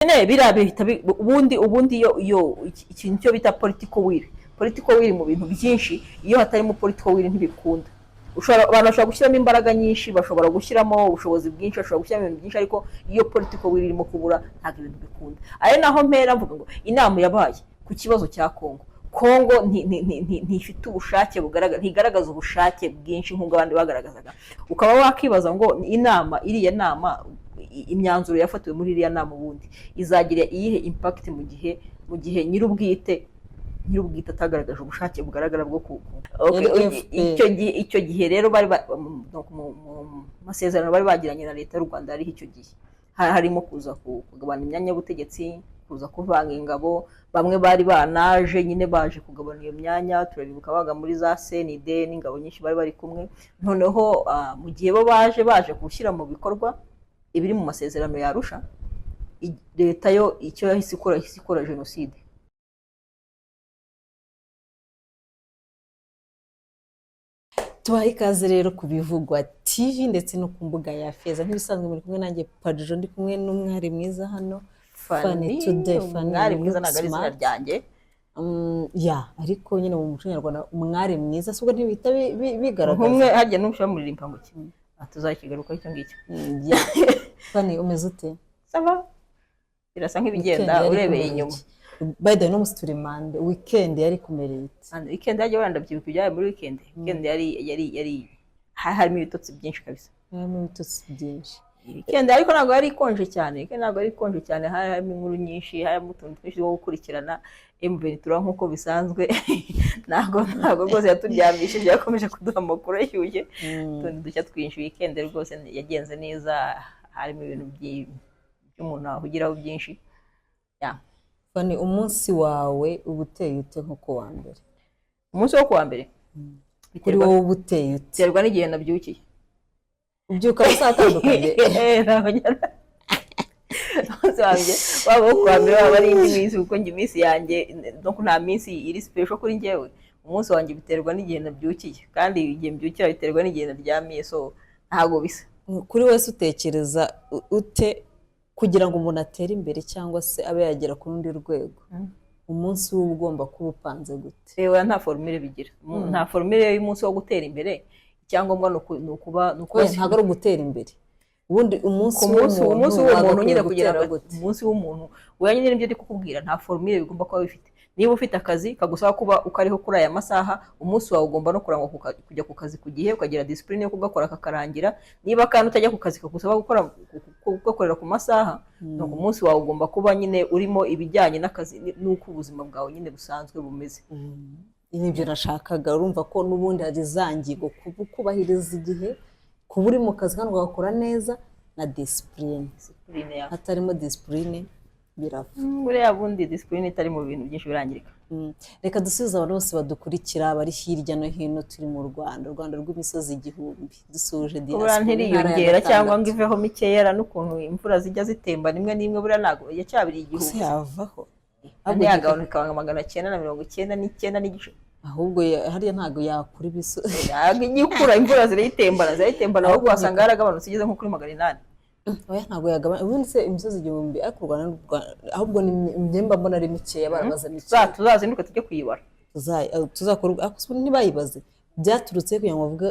Nyine biriya bihita ubundi iyo ikintu cyo bita political will, political will mu bintu byinshi, iyo hatarimo political will ntibikunda. Abantu bashobora gushyiramo imbaraga nyinshi, bashobora gushyiramo ubushobozi bwinshi, bashobora gushyiramo ibintu byinshi, ariko iyo political will irimo kubura ntabwo ibintu bikunda. Ari naho mpera mvuga ngo inama yabaye ku kibazo cya Kongo, Kongo ntifite ubushake bugaragara, ntigaragaza ubushake bwinshi nk'ubwo abandi bagaragazaga. Ukaba wakibaza ngo inama, iriya nama, imyanzuro yafatiwe muri iriya nama ubundi izagira iyihe impact mu gihe nyir'ubwite atagaragaje ubushake bugaragara bwo ku Okay, Yari FPR. Icyo gihe rero bari mu masezerano bari bagiranye na leta y'u Rwanda yariho icyo gihe, harimo kuza kugabana imyanya y'ubutegetsi, kuza kuvanga ingabo. Bamwe bari banaje nyine baje kugabana iyo myanya, turabibuka, baga muri za CND n'ingabo nyinshi bari bari kumwe. Noneho mu gihe bo baje gushyira mu bikorwa ibiri mu masezerano ya Arusha, leta yo icyo yahise ikora, yahise ikora jenoside. Tubahe ikaze rero ku Bivugwa TV ndetse no ku mbuga ya Feza. Nk'ibisanzwe muri kumwe nanjye Padjo, ndi kumwe n'umwari mwiza hano, Fanny Today. Fanny, Umwari mwiza ntabwo ari izina smart. ryanjye. Ya, ariko nyine mu muco nyarwanda umwari mwiza si ubwo ntibihita bigaragaza Nk'umwe harya n'umushyira muririmba ngo ki? Tuzakigarukaho icyo ngicyo. Ya. Fanny, umeze ute? Ça va, birasa nk'ibigenda. Weekend yari Urebeye kumereye inyuma. iki? By the way, uno munsi turi Monday, weekend yari kumereye ite? And weekend yajya wenda ndabyibuka ibyabaye muri weekend. Weekend yari harimo ibitotsi byinshi kabisa. Harimo ibitotsi byinshi. Weekend ariko ntabwo yari ikonje cyane, weekend ntabwo yari ikonje cyane, hari harimo inkuru nyinshi, harimo utuntu twinshi two gukurikirana. M23 nk'uko bisanzwe ntabwo rwose yaturyamishije, yakomeje kuduha amakuru ashyushye, utundi dushya twinshi. Weekend rwose yagenze neza, harimo ibintu by'umuntu ahugiraho byinshi. Ya. Fanny, umunsi wawe uba uteye ute nko ku wa mbere? Umunsi wo kuwa mbere Kuri biterwa wowe uba uteye ute? Biterwa n'igihe nabyukiye. Ubyuka amasaha atandukanye? Ntabwo umunsi wanjye waba uwo kuwa mbere, waba ari indi minsi, kuko njye iminsi yanjye no nta minsi iri special kuri njyewe. Umunsi wanjye biterwa n'igihe nabyukiye, kandi igihe mbyukira biterwa n'igihe naryamiye, so ntabwo bisa. Kuri wese utekereza ute kugira ngo umuntu atere imbere cyangwa se abe yagera ku rundi rwego, umunsi we uba ugomba kuba upanze gute? Reba, nta formule bigira, nta formule y'umunsi wo gutera imbere. Icyangombwa ni ukuba Oya, ntabwo ari ugutera imbere, ubundi umunsi ku munsi w'umuntu umunsi w'umuntu wagakwiye nyine kugira gutera ngo gute? Umunsi w'umuntu wenyine nyine nibyo ndi kukubwira, nta formule bigomba kuba bifite. Niba ufite akazi kagusaba kuba ukariho kuri aya masaha, umunsi wawe ugomba no kurangwa kujya ku kazi ku gihe, ukagira discipline yo kugakora kakarangira. Niba kandi utajya ku kazi kagusaba gukora kugakorera ku masaha, nuko umunsi wawe ugomba kuba nyine urimo ibijyanye n'akazi n'uko ubuzima bwawe nyine busanzwe bumeze. Nibyo nashakaga. Urumva ko n'ubundi hari za ngingo: kuba kubahiriza igihe, kuba uri mu kazi kandi ugakora neza, na discipline. Discipline yawe. Hatarimo discipline birapfa. Buriya bundi discipline itari mu bintu byinshi birangirika. Reka dusubize abantu bose badukurikira bari hirya no hino. Turi mu Rwanda, u Rwanda rw'imisozi igihumbi. Dusuhuje Buriya diaspora, intara ya ntiriyongera cyangwa ngo gatandatu. iveho mikeya, n'ukuntu imvura zijya zitemba rimwe n'imwe, buriya ntabwo yacyabiriye Gusa igihumbi. yavaho. Andi yagabanuka ikaba 999 n'igice. Ahubwo hariya ntabwo yakura ibisozi. Ntabwo ijya ikura, imvura zirayitembana, zirayitembana, ahubwo wasanga yaragabanutse igeze nko kuri 800. Oya, ntabwo yagabanya. Ubundi se imisozi igihumbi, ariko u Rwanda ni ahubwo ni imyemba mbona ari mikeya, barabaza mikeya. Tuzazinduke tujye kuyibara. Tuzakora, ariko se ntibayibaze byaturutse kugira ngo bavuge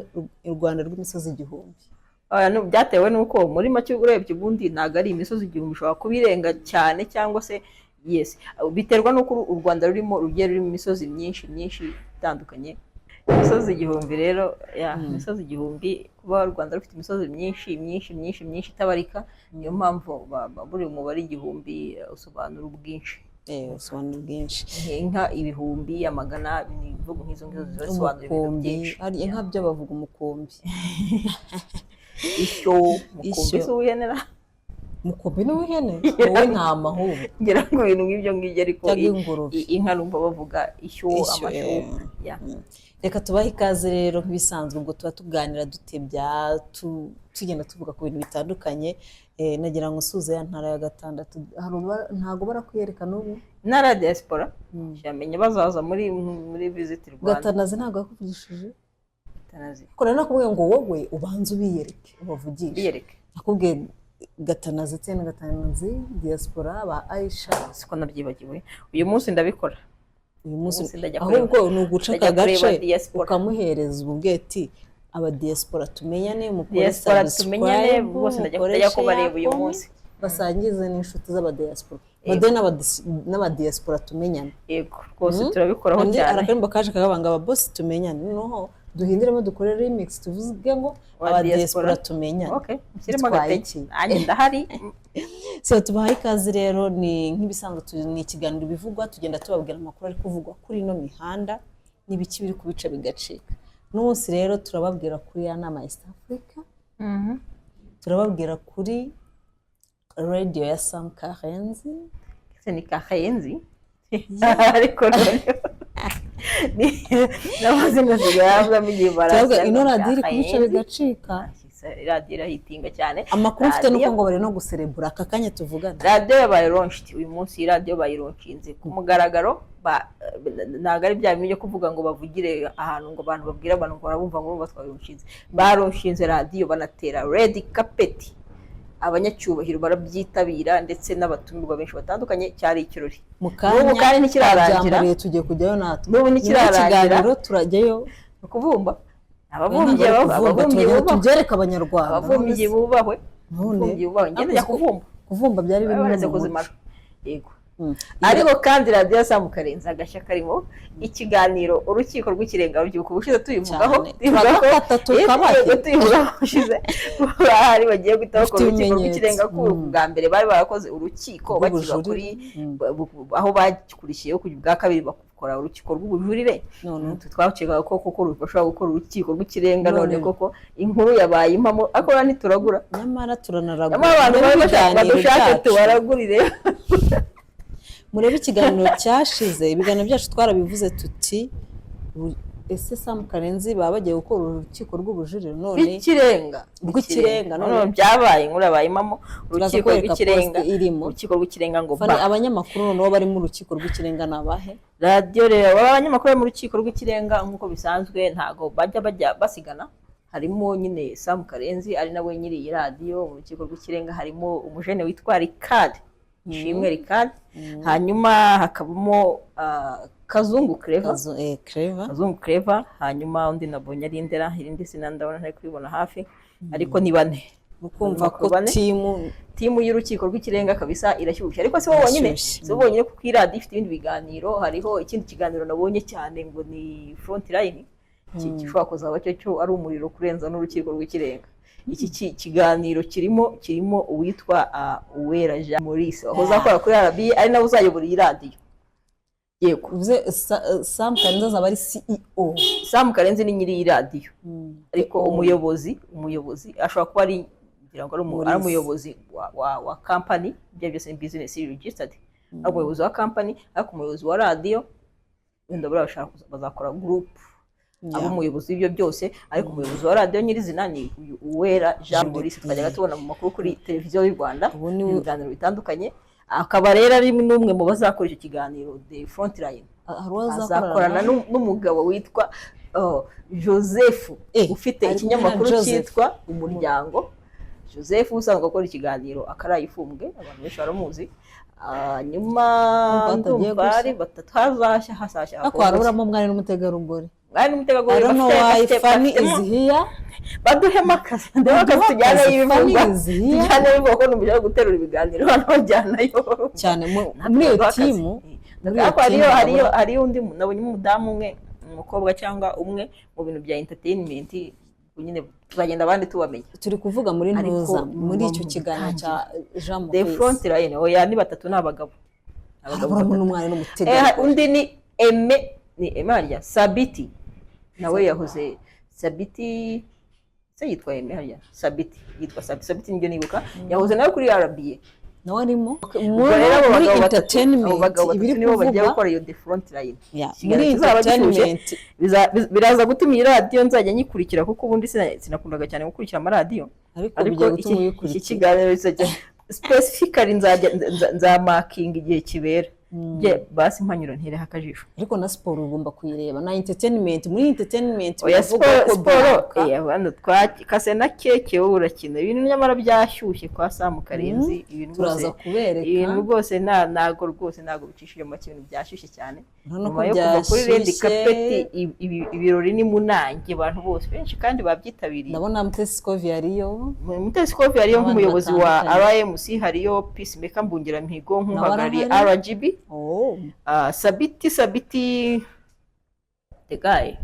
u Rwanda rw'imisozi igihumbi? Oya, byatewe n'uko muri make urebye ubundi ntabwo ari imisozi igihumbi, ishobora kuba irenga cyane cyangwa se yes, biterwa n'uko u Rwanda rurimo rugiye rurimo imisozi myinshi myinshi itandukanye. Imisozi igihumbi rero, ya, imisozi igihumbi, kuba u Rwanda rufite imisozi myinshi myinshi myinshi myinshi itabarika, niyo mpamvu buri mubare igihumbi usobanura ubwinshi. Usobanura ubwinshi. Inka ibihumbi, amagana, ni imvugo nk'izo ngizo ziba zisobanura ibintu Umukumbi. byinshi. Hari inka byo bavuga umukumbi. Ishyo, umukumbi. Ishyo. Si uw'ihenera? Umukumbi ni uw'ihene, wowe ntama ahubwo. Ngira ngo ibintu nk'ibyo ngibyo, ariko Cyangwa ingurube. Inka numva bavuga ishyo. Ishyo, Amashyo. Ya. Reka tubahe ikaze rero nk'ibisanzwe. Ubwo tuba tuganira dutebya, tugenda tuvuga ku bintu bitandukanye. Nagira ngo usuze ya ntara ya gatandatu. Ntabwo barakwiyereka n'ubu? Intara ya diaspora, yamenye bazaza muri Visit Rwanda. Gatanazi ntabwo yakuvugishije? Gatanazi. Ko rero nakubwiye ngo wowe ubanze ubiyereke, ubavugishe. Biyereke. Nakubwiye. Gatanazi, Tene Gatanazi, diaspora ba Aisha. Siko nabyibagiwe, uyu munsi ndabikora. Uyu munsi. Munsi ndajya Ahubwo ni uguca ndajya aka gace kureba diaspora. ukamuhereza ububweti aba diaspora tumenyane, mukore Diaspora tumenyane, subscribe, bose ndajya mukore ndajya kubareba share, uyu comment, munsi. basangize n'inshuti z'abadiaspora, baduhe n'abadiaspora tumenyane. Yego rwose, turabikoraho Undi cyane. Arakarimbo kaje kakabanga ababosi tumenyane, noneho duhinduremo, dukore remix, tuvuge ngo Wa abadiaspora diaspora. tumenyane. Okay, nshyiremo Bitwaye agatege. iki? Nanjye ndahari. So tubahaye ikaze rero, ni nk'ibisanzwe, ni ikiganiro bivugwa, tugenda tubabwira amakuru ari kuvugwa kuri ino mihanda n'ibiki biri kubica bigacika. N'umunsi rero turababwira kuri ya nama ya East Africa, turababwira kuri radio ya Sam Karenzi. Ese ni Karenzi? Ariko noneho n'amazina asigaye avugamo igihe. Turababwira ino radiyo iri kubica bigacika. Radiyo irahitinga cyane. Amakuru mfite nuko Radiyo- ngo bari no guserebura aka kanya tuvugana. Radiyo yabaye launched uyu munsi. Iyi radiyo bayilaunchinze ku mugaragaro. Ntabwo ari bya bintu byo kuvuga ngo bavugire ahantu, ngo abantu babwire abantu ngo barabumva, ngo urumva twayilaunchinze. Balaunchinze radiyo, banatera red carpet, abanyacyubahiro barabyitabira, ndetse n'abatumirwa benshi batandukanye. Cyari ikirori. Mu kanya N'ubu kandi ntikirarangira. twabyambariye, tugiye kujyayo natwe. N'ubu Nyuma ntikirarangira. y'ikiganiro turajyayo. Ni ukuvumba ababumbyi. Ntabwo ari kuvumba, Ababumbyi turagenda bubahwe. tubyereke Abanyarwanda. Ababumbyi bubahwe. None Ababumbyi bubahwe, ngende njya kuvumba. Kuvumba byari bimwe Baretse mu muco. kuzimara, yego. Ariko kandi radiyo ya Sam Karenzi, agashya karimo, ikiganiro Urukiko rw'Ikirenga. Rubyiruko, ubushize tuyivugaho, Cyane. tuyivugaho Turagafata tukabahe. Yego, tuyivugaho ubushize, bahari bagiye guhita bakora Dufite urukiko ibimenyetso. rw'ikirenga, ko bwa mbere bari barakoze urukiko bakiva kuri Rw'ubujurire. aho bakurikiyeho ku bwa kabiri bakora urukiko rw'ubujurire. None Twakekaga ko koko bashobora gukora urukiko rw'ikirenga, none None- koko inkuru yabaye impamo, ariko rero ntituragura. Nyamara turanaragura. Nyamara abantu Murebe bari bashaka ibiganiro badushake byacu. tubaragurire. Murebe ikiganiro cyashize, ibiganiro byacu twarabivuze tuti ese Sam Karenzi baba bagiye gukora urukiko rw'ubujurire? None Rw'ikirenga. Rw'ikirenga, none- None byabaye, inkuru yabaye impamo. Turaza Urukiko kwereka rw'ikirenga. post irimo. Urukiko rw'ikirenga ngo Fani, ba abanyamakuru noneho bari mu rukiko rw'ikirenga ni abahe? Radiyo rero, aba banyamakuru bari mu rukiko rw'ikirenga, nk'uko bisanzwe ntago bajya basigana. Harimo nyine Sam Karenzi, ari nawe nyiri iyi radiyo. Mu rukiko rw'ikirenga harimo umujene witwa Ricard Ishimwe Ricard, hanyuma hakabamo Kazungu Clever. Kazu, Clever. Kazungu Clever, hanyuma undi nabonye ari Ndera, irindi zina ndabona ntari kuribona hafi, ariko ni bane. Ukumva ko Bane. team Team y'urukiko rw'ikirenga kabisa irashyushye, ariko si bo bonyine. Irashyushye. Si bo bonyine, kuko iyi radiyo ifite ibindi biganiro. Hariho ikindi kiganiro nabonye cyane ngo ni Front Line, gishobora kuzaba cyo ari umuriro kurenza n'urukiko rw'ikirenga. Iki kiganiro kirimo uwitwa Uwera Jean Maurice, wahoze akora kuri RBA, ari nawe uzayobora iyi radiyo, yego. Uvuze Sam Karenzi azaba ari CEO? Sam Karenzi ni nyiri iyi radiyo, ariko umuyobozi ashobora kuba ari, ngira ngo ari Maurice. ari umuyobozi wa company. Ibyo byose ni business registered, ari umuyobozi wa company, ariko umuyobozi wa radiyo wenda buriya bazakora group aba umuyobozi w'ibyo byose. Ariko umuyobozi wa radiyo nyirizina ni uyu Uwera Jean Maurice twajyaga tubona mu makuru kuri televiziyo y'u Rwanda, Ubu ni mu biganiro bitandukanye, akaba rero ari n'umwe mu bazakora icyo kiganiro The Front Line. Hari uwo Azakorana azakorana? n'umugabo witwa, oh, Joseph, ufite ari kumwe na ikinyamakuru Joseph. cyitwa Umuryango. Joseph usanzwe akora ikiganiro Akarayifumbwe, abantu benshi baramuzi. Hanyuma Ndumva hatagiye ndumva gushya. ari batatu, hazashya, hazashya. Ariko haraburamo umwari n'umutegarugori. Mwari n'umutegarugori. I don't know why Fanny is here. Baduhemo akazi, ndebe akazi, tujyaneyo Akazi, ibivugwa. Fanny is here. Tujyaneyo ibivugwa, ko numva guterura ibiganiro hano bajyanayo. Cyane muri iyo team, muri iyo Ariko hariyo team hariyo ndabona- hariyo undi nabonye umudamu umwe, umukobwa cyangwa umwe mu bintu bya entertainment nyine, tuzagenda abandi tubamenya. Turi kuvuga muri Ariko ntuza muri icyo mu kiganiro cya Jean The Maurice. Front Line, oya, ni batatu, ni abagabo. Abagabo Haraburamo batatu. n'umwari n'umutegarugori. Undi ni Aime, ni Aime harya Sabiti, nawe yahoze Sabiti se yitwa Aime harya Sabiti, yitwa Sabiti, Sabiti nibyo nibuka, yahoze nawe kuri RBA. Nawe arimo Ubwo rero abo muri bagabo batatu, entertainment. abo bagabo Ibiri batatu nibo bagiye kuvugwa gukora iyo The Front Line. Yeah, Ikiganiro muri kizaba gishyushye. entertainment. Biraza gutuma iyi radiyo nzajya nyikurikira, kuko ubundi sinakundaga cyane gukurikira amaradiyo. Ariko Ariko bigiye gutuma iki uyikurikira. kiganiro kizajya specifically nzajya nzamarkinga igihe kibera. Njye basi mpanyura ntireho akajisho. Ariko na siporo ugomba kuyireba, na entertainment. Muri entertainment Oya, biravuga siporo ko siporo Bianca- hano twakase na keke, wowe urakina ibintu nyamara byashyushye kwa Samu Karenzi, ibintu Turaza rwose kubereka. Ibintu rwose ntago rwose, ntago bicishije make, ibintu byashyushye cyane. Urabona Nyuma ko yo kuva kuri red byashyushye. carpet, ibirori ni munange, abantu bose benshi kandi babyitabiriye. Ndabona Mutesi Scovia hariyo. Mutesi Scovia hariyo N'abandi nk'umuyobozi wa batandukanye. RMC, hariyo Peacemaker Mbungiramihigo nk'uhagarariye Arahari. RGB. Oh. Ah, Sabiti the guy.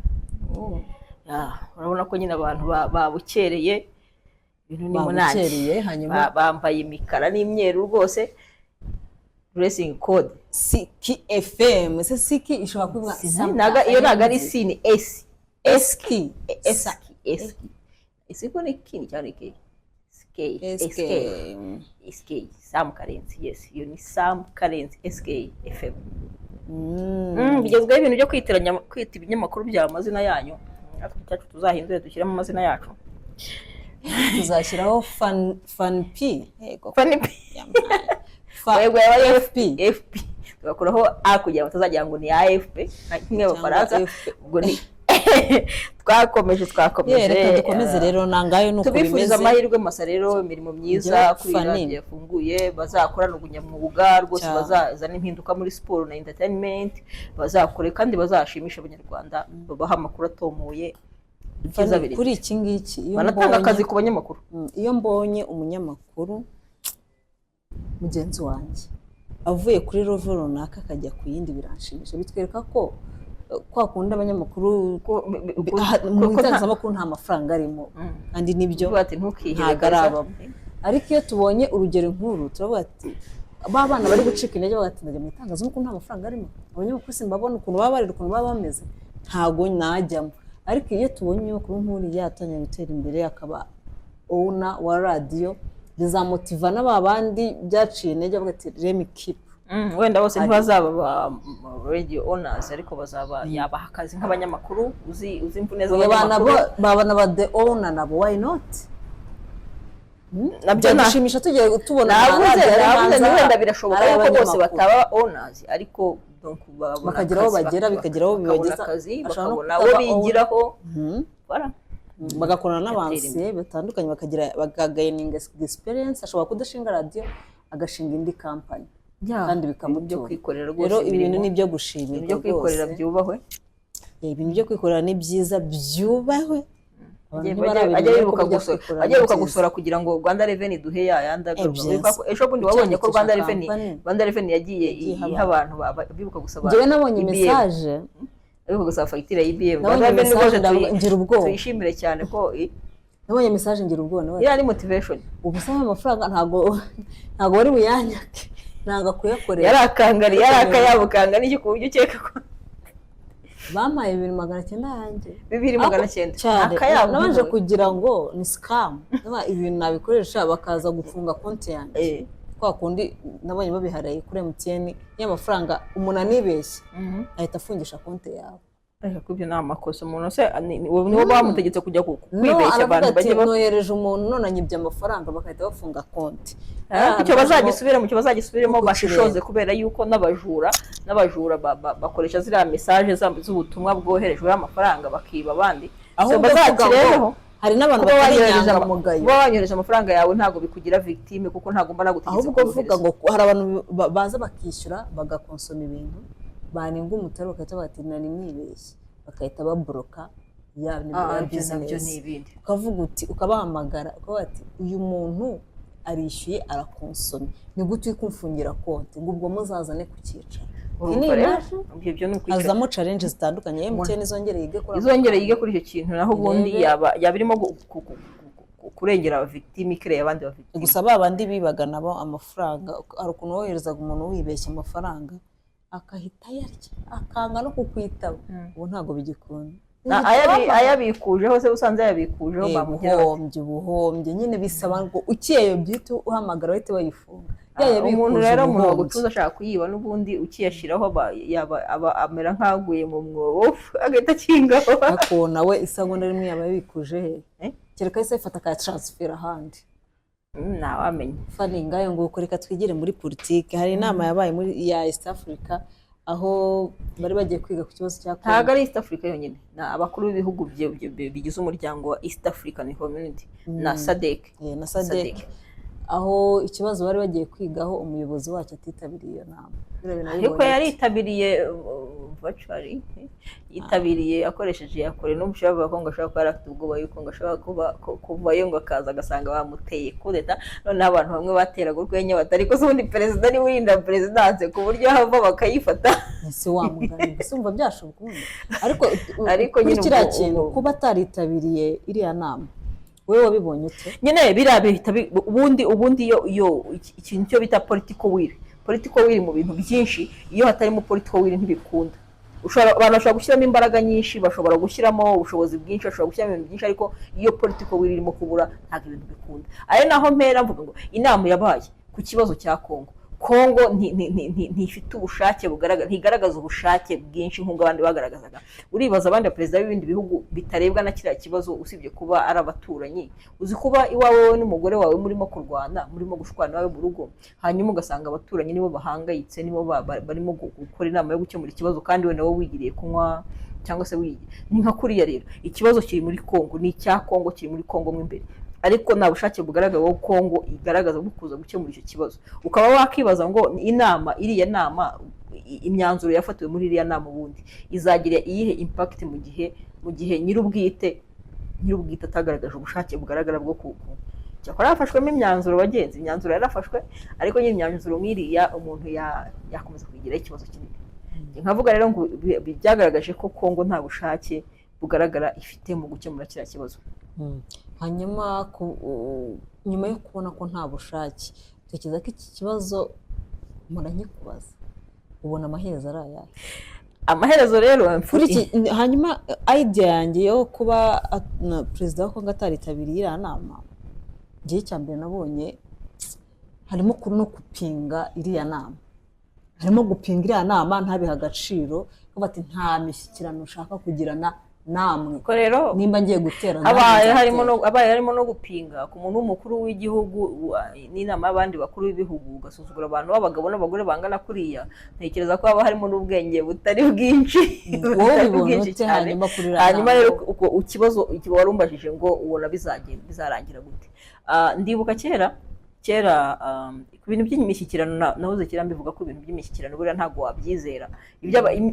Ah, urabona ko nyine abantu babukereye, ibintu ni munange. Babukereye, hanyuma Bambaye imikara n'imyeru rwose, dressing code. Siki FM, ese Siki ishobora kuba Iyo ntago ari C, ni S. Eski. S S S, ko ni K cyangwa ni K SK? SK. SK SK Sam Karenzi, yes, iyo ni Sam Karenzi SK FM. Bigezweho ibintu byo kwitiranya, kwita ibinyamakuru bya amazina yanyu. Natwe icyacu tuzahindure, dushyiremo amazina yacu. Tuzashyiraho fan fan p, yego. Funny P. Fa Yego, yaba ari FP. FP, tugakuraho A kugira ngo batazagira ngo ni AFP nka kimwe Cyangwa abafaransa. FP. Ubwo ni twakomeje twakomeje. Ye, reka dukomeze rero, nangayo nuko Tubifuriza bimeze. amahirwe masa rero, imirimo myiza Njyewe kuri iyi Fanny. radiyo yafunguye, bazakorana ubunyamwuga rwose, Cyane. bazazana impinduka muri siporo na entertainment, bazakore kandi bazashimisha Abanyarwanda, babaha amakuru atomoye, ibyiza Fanny, biri kuri iki ngiki, iyo banatanga mbonye akazi ku banyamakuru. Iyo mbonye umunyamakuru mugenzi wanjye avuye kuri level runaka akajya ku yindi, biranshimisha. Bitwereka ko kwa kundi abanyamakuru mu itangazamakuru nta mafaranga arimo, kandi nibyo, Ati ntukihebe ntabwo kabisa. arabamo. Ariko iyo tubonye urugero nk'uru, turavuga ati ba bana bari gucika intege, bagatinda ndajya mu itangazamakuru nta mafaranga arimo, abanyamakuru simbabona ukuntu baba barira, ukuntu baba bameze, ntago najyamo. Ariko iyo tubonye umunyamakuru nk'uriya yatangiye gutera imbere, akaba owner wa radiyo, bizamotiva na ba bandi byaciye intege, bavuga ati let me keep. Wenda bose ntibazaba ba radio owners, ariko bazaba yabaha akazi nk'abanyamakuru, uzi imvune Babana z'abanyamakuru. Babana ba the owner nabo, why not? Nabyo Byadushimisha tugiye tubona nabuze radiyo ari nabuze hanze ni wenda aha, birashoboka ari yuko bose abanyamakuru. bataba owners, ariko donc babona Bakagira aho akazi, bagera, bikagira aho bakabona bibageza. akazi, Bashobora no bakabona abo kutaba bigiraho. Voilà. Bagakorana Bagatera n'abansiye batandukanye, bakagira bakagaininga experience. Ashobora kudashinga radiyo, agashinga indi kampani kandi Ibintu byo bikamutunga. kwikorera rwose, Rero ibintu imirimo, ni ibyo gushimirwa ibintu byo kwikorera rwose. byubahwe. Ibintu byo kwikorera ni byiza, byubahwe. Abantu ntibarabimenya Ajya ko bibuka bijya gusora, kwikorera ajya ni bibuka byiza. gusora kugira ngo Rwanda Revenue duhe ya yandi agaruka. Byiza. Wibuka ko ejo bundi wabonye ko Rwanda Kwiyandikisha Revenue company. Rwanda Revenue yagiye Yagiye iha iha abantu bibuka gusaba Njyewe nabonye EBM. message. Bibuka gusaba fagitire ya EBM. Nabonye Rwanda Revenue message, rwose ngira ubwoba. tuyishimire cyane ko Nabonye message ngira ubwoba, nawe. Iriya ni motivation. Ubu se aya mafaranga ntago bari buyanyake, ntabwo kuyakorera. Yarakangari, yarakayabo kangana iki ku buryo ukeka ko Bampaye 2,900 yanjye. 2,900? Cyane. Akayabo. Nabanje kugira ngo ni scam. Naba ibintu nabikoresha bakaza gufunga konti yanjye. Kwa kundi nabonye babiharaye kuri MTN, y'amafaranga umuntu anibeshye ahita afungisha konti yawe. Ariko ibyo ni amakosa. Umuntu se niwo bamutegetse kujya No, kwibeshya aravuga abantu ati bajye nohereje umuntu none anyibye amafaranga, bagahita bafunga konti. Ariko icyo bazagisubiremo, icyo bazagisubiremo Nuko bashishoze, kubera yuko n'abajura bakoresha ziriya message z'ubutumwa bwoherejweho amafaranga, bakiba abandi. So, Ahubwo avuga ngo bazakirebeho. hari n'abantu Kuba batari wanyohereje inyangamugayo. Kuba wanyohereje amafaranga yawe ntabwo bikugira victime, kuko ntabwo mba nagutegetse Ahubwo avuga kuyohereza. ngo hari abantu baza bakishyura, bagakonsoma ibintu, banenga umutari bagahita bati nari nibeshye, bagahita baboroka ya Ah, ya ibyo nabyo ni business. ibindi. Ukavuga uti, ukabahamagara ukavuga ati uyu muntu arishyuye, arakonsomye, ni gute uri kumfungira konti? Ngo ubwo muzazane ku cyicaro. Urumva Iyi ni rero, image. ibyo ni ukwicara. Hazamo challenge zitandukanye. MTN izongere yige kuri ako Izongere yige kuri icyo kintu, naho ubundi Irebe. yaba irimo kurengera aba victime, ikereye abandi ba victime. Gusa ba bandi bibaga nabo amafaranga, hari ukuntu woherezaga umuntu wibeshya amafaranga akahita ayarya, akanga no kukwitaba. Ubu ntabwo bigikunda. Ayabikujeho se, usanze yayabikujeho, bamugira bati Ubuhombye, ubuhombye nyine bisaba ngo ukiyayobye uhite uhamagara, bahite bayifunga. Ah, umuntu Yayabikuje rero, umuntu ubuhombye. wagucuza ashaka kuyiba, n'ubundi ukiyashyiraho yaba aba amera nk'aguye mu mwobo, agahita akingaho. Ariko nawe isegonda rimwe yaba yabikuje he? Eh? Kereka yahise ayifata akayataransifera ahandi. Ntawamenya. Fani, ngayo nguko, reka twigire muri politiki. Hari inama yabaye muri ya East Africa, aho bari bagiye kwiga ku kibazo cya Ntabwo Congo. ari East Africa yonyine, ni abakuru b'ibihugu bigize umuryango wa East African Community na SADC. Na SADC. SADC. Aho ikibazo bari bagiye kwigaho, umuyobozi wacyo atitabiriye iyo nama. Biriya bintu Ariko wabibonye ute? Yaritabiriye virtually, yitabiriye akoresheje yakure. N'ubu bavuga ko ngo ashobora kuba yari afite ubwoba yuko ngo ashobora kuba kuvayo ngo akaza agasanga bamuteye kudeta. Noneho abantu bamwe bateraga urwenya bati: "Ariko se ubundi perezida niwe urinda perezidanse ku buryo hava bakayifata?" Ese wa mugani, gusa umva byashoboka ubundi? Ariko Ariko kuri nyine kiriya kintu, kuba ataritabiriye iriya nama, wowe wabibonye ute? Nyine biriya bihita ubundi iyo ikintu cyo bita political will, political will mu bintu byinshi, iyo hatarimo political will ntibikunda. Abantu bashobora gushyiramo imbaraga nyinshi, bashobora gushyiramo ubushobozi bwinshi, bashobora gushyiramo ibintu byinshi, ariko iyo political will irimo kubura ntabwo ibintu bikunda. Ari naho mpera mvuga ngo inama yabaye ku kibazo cya Kongo, Kongo ntifite ubushake bugaragara, ntigaragaza ubushake bwinshi nk'ubwo abandi bagaragazaga. Uribaza abandi baperezida b'ibindi bihugu bitarebwa na kiriya kibazo, usibye kuba ari abaturanyi. Uzi kuba iwawe wowe n'umugore wawe murimo kurwana, murimo gushwana iwawe mu rugo, hanyuma ugasanga abaturanyi nibo bahangayitse, nibo barimo gukora inama yo gukemura ikibazo, kandi we nawe wigiriye kunywa cyangwa se wigiye. Ni nka kuriya rero, ikibazo kiri muri Kongo ni icya Kongo, kiri muri Kongo mo imbere, ariko nta bushake bugaragara wo Kongo igaragaza bwo kuza gukemura icyo kibazo. Ukaba wakibaza ngo inama, iriya nama, imyanzuro yafatiwe muri iriya nama ubundi izagira iyihe impact mu gihe nyir'ubwite atagaragaje ubushake bugaragara bwo cyakora hafashwemo imyanzuro bagenzi. Imyanzuro yarafashwe, ariko nyine imyanzuro nk'iriya umuntu yakomeza kuyigiraho ikibazo kinini. Nkavuga rero ngo byagaragaje ko Kongo nta bushake bugaragara ifite mu gukemura kiriya kibazo. Hanyuma nyuma yo kubona ko nta bushake, utekereza ko iki kibazo, mpora nkikubaza, ubona amaherezo ari ayahe? Amaherezo rero Kuri iki, hanyuma idea yanjye yo kuba na perezida wa Kongo ataritabiriye iriya nama, ngewe icya mbere nabonye harimo no gupinga iriya nama, harimo gupinga iriya nama, ntabihe agaciro, ko bati: "Nta mishyikirano ushaka kugirana namwe." Ko rero Nimba ngiye gutera, nanjye habaye harimo nzatera. no habaye harimo no gupinga ku muntu w'umukuru w'igihugu n'inama y'abandi bakuru b'ibihugu, ugasuzugura abantu b'abagabo n'abagore bangana kuriya, ntekereza ko haba harimo n'ubwenge butari bwinshi, Wowe butari ubibona bwinshi ute cyane. hanyuma kuri iriya Hanyuma nama? rero uko ikibazo wari umbajije ngo ubona bizagenda bizarangira gute? Ndibuka kera kera, ku bintu by'imishyikirano, nahoze kera mbivuga ko ibintu by'imishyikirano buriya ntabwo wabyizera.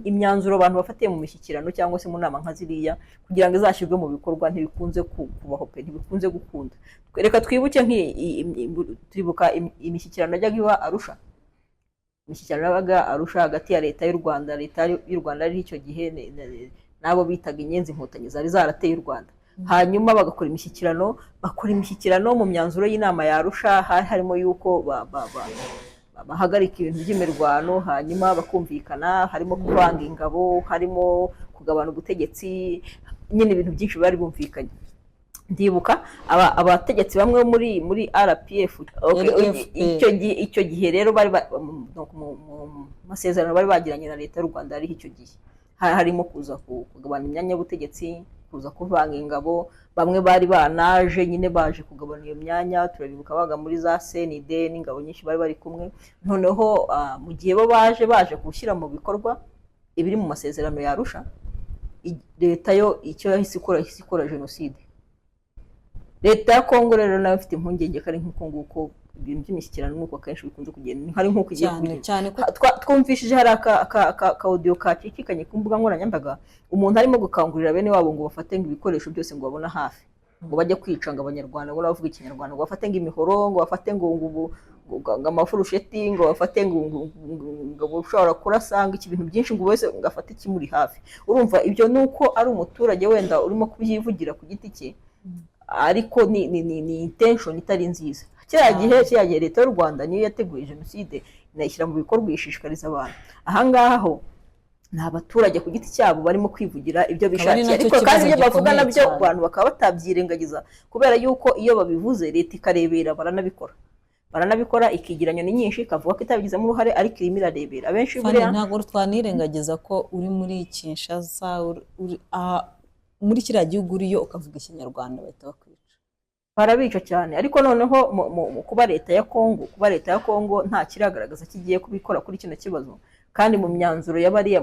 Imyanzuro abantu bafatiye mu mishyikirano cyangwa se mu nama nka ziriya, kugira ngo izashyirwe mu bikorwa ntibikunze kubaho pe, ntibikunze gukunda. Reka twibuke turibuka imishyikirano yajyaga iba Arusha, imishyikirano yabaga Arusha hagati ya leta y'u Rwanda, leta y'u Rwanda ari icyo gihe n'abo bitaga Inyenzi Inkotanyi zari zarateye u Rwanda. Hanyuma bagakora imishyikirano, bakora imishyikirano, mu myanzuro y'inama ya Arusha hari harimo yuko bahagarika ibintu by'imirwano, hanyuma bakumvikana, harimo kuvanga ingabo, harimo kugabana ubutegetsi, nyine ibintu byinshi bari bumvikanye. Ndibuka abategetsi bamwe muri RPF, okay, Yari FPR. Icyo gihe rero bari mu masezerano bari bagiranye na leta y'u Rwanda yariho icyo gihe, harimo kuza kugabana imyanya y'ubutegetsi, kuza kuvanga ingabo. Bamwe bari banaje nyine baje kugabana iyo myanya, turabibuka, baga muri za CND n'ingabo nyinshi bari bari kumwe. Noneho mu gihe bo baje gushyira mu bikorwa ibiri mu masezerano ya Arusha, leta yo icyo yahise ikora, yahise ikora jenoside. Leta ya Kongo rero nayo ifite impungenge ko ari nk'uko nguko ibintu by'imishyikirano nk'uko akenshi bikunze kugenda, hari nk'uko igiye Cyane. kugenda. Cyane ko Twumvishije hari aka audio kacicikanye ku mbuga nkoranyambaga, umuntu arimo gukangurira bene wabo ngo bafate ngo ibikoresho byose ngo babona hafi, ngo bajye kwica ngo Abanyarwanda, ngo n'abavuga Ikinyarwanda, ngo bafate ngo imihoro, ngo bafate ngo amafurusheti, ngo bafate ngo ushobora kurasa, ngo iki, ibintu byinshi, ngo wese ngo afate ikimuri hafi. Urumva ibyo ni uko ari umuturage wenda urimo kubyivugira ku giti cye, ariko ni intention itari nziza. Kiriya gihe leta y'u Rwanda niyo yateguye jenoside, inayishyira mu bikorwa, ishishikariza abantu. Ahangaha ho ni abaturage ku giti cyabo barimo kwivugira ibyo Akaba ari bishakiye, nacyo ariko kandi kibazo ibyo bavuga gikomeye nabyo cyane. abantu bakaba batabyirengagiza, kubera yuko iyo babivuze leta ikarebera, baranabikora, ikigira nyoni nyinshi, ikavuga ko itabigizemo uruhare, ariko irimo irarebera abenshi Fani, buriya. Ntabwo twanirengagiza ko uri muri Kinshasa, muri kiriya gihugu uriyo ukavuga Ikinyarwanda bahita bakwica. Barabica cyane. Ariko noneho mu kuba leta ya Kongo nta kiragaragaza ko igiye kubikora kuri kino kibazo, kandi mu myanzuro ya bariya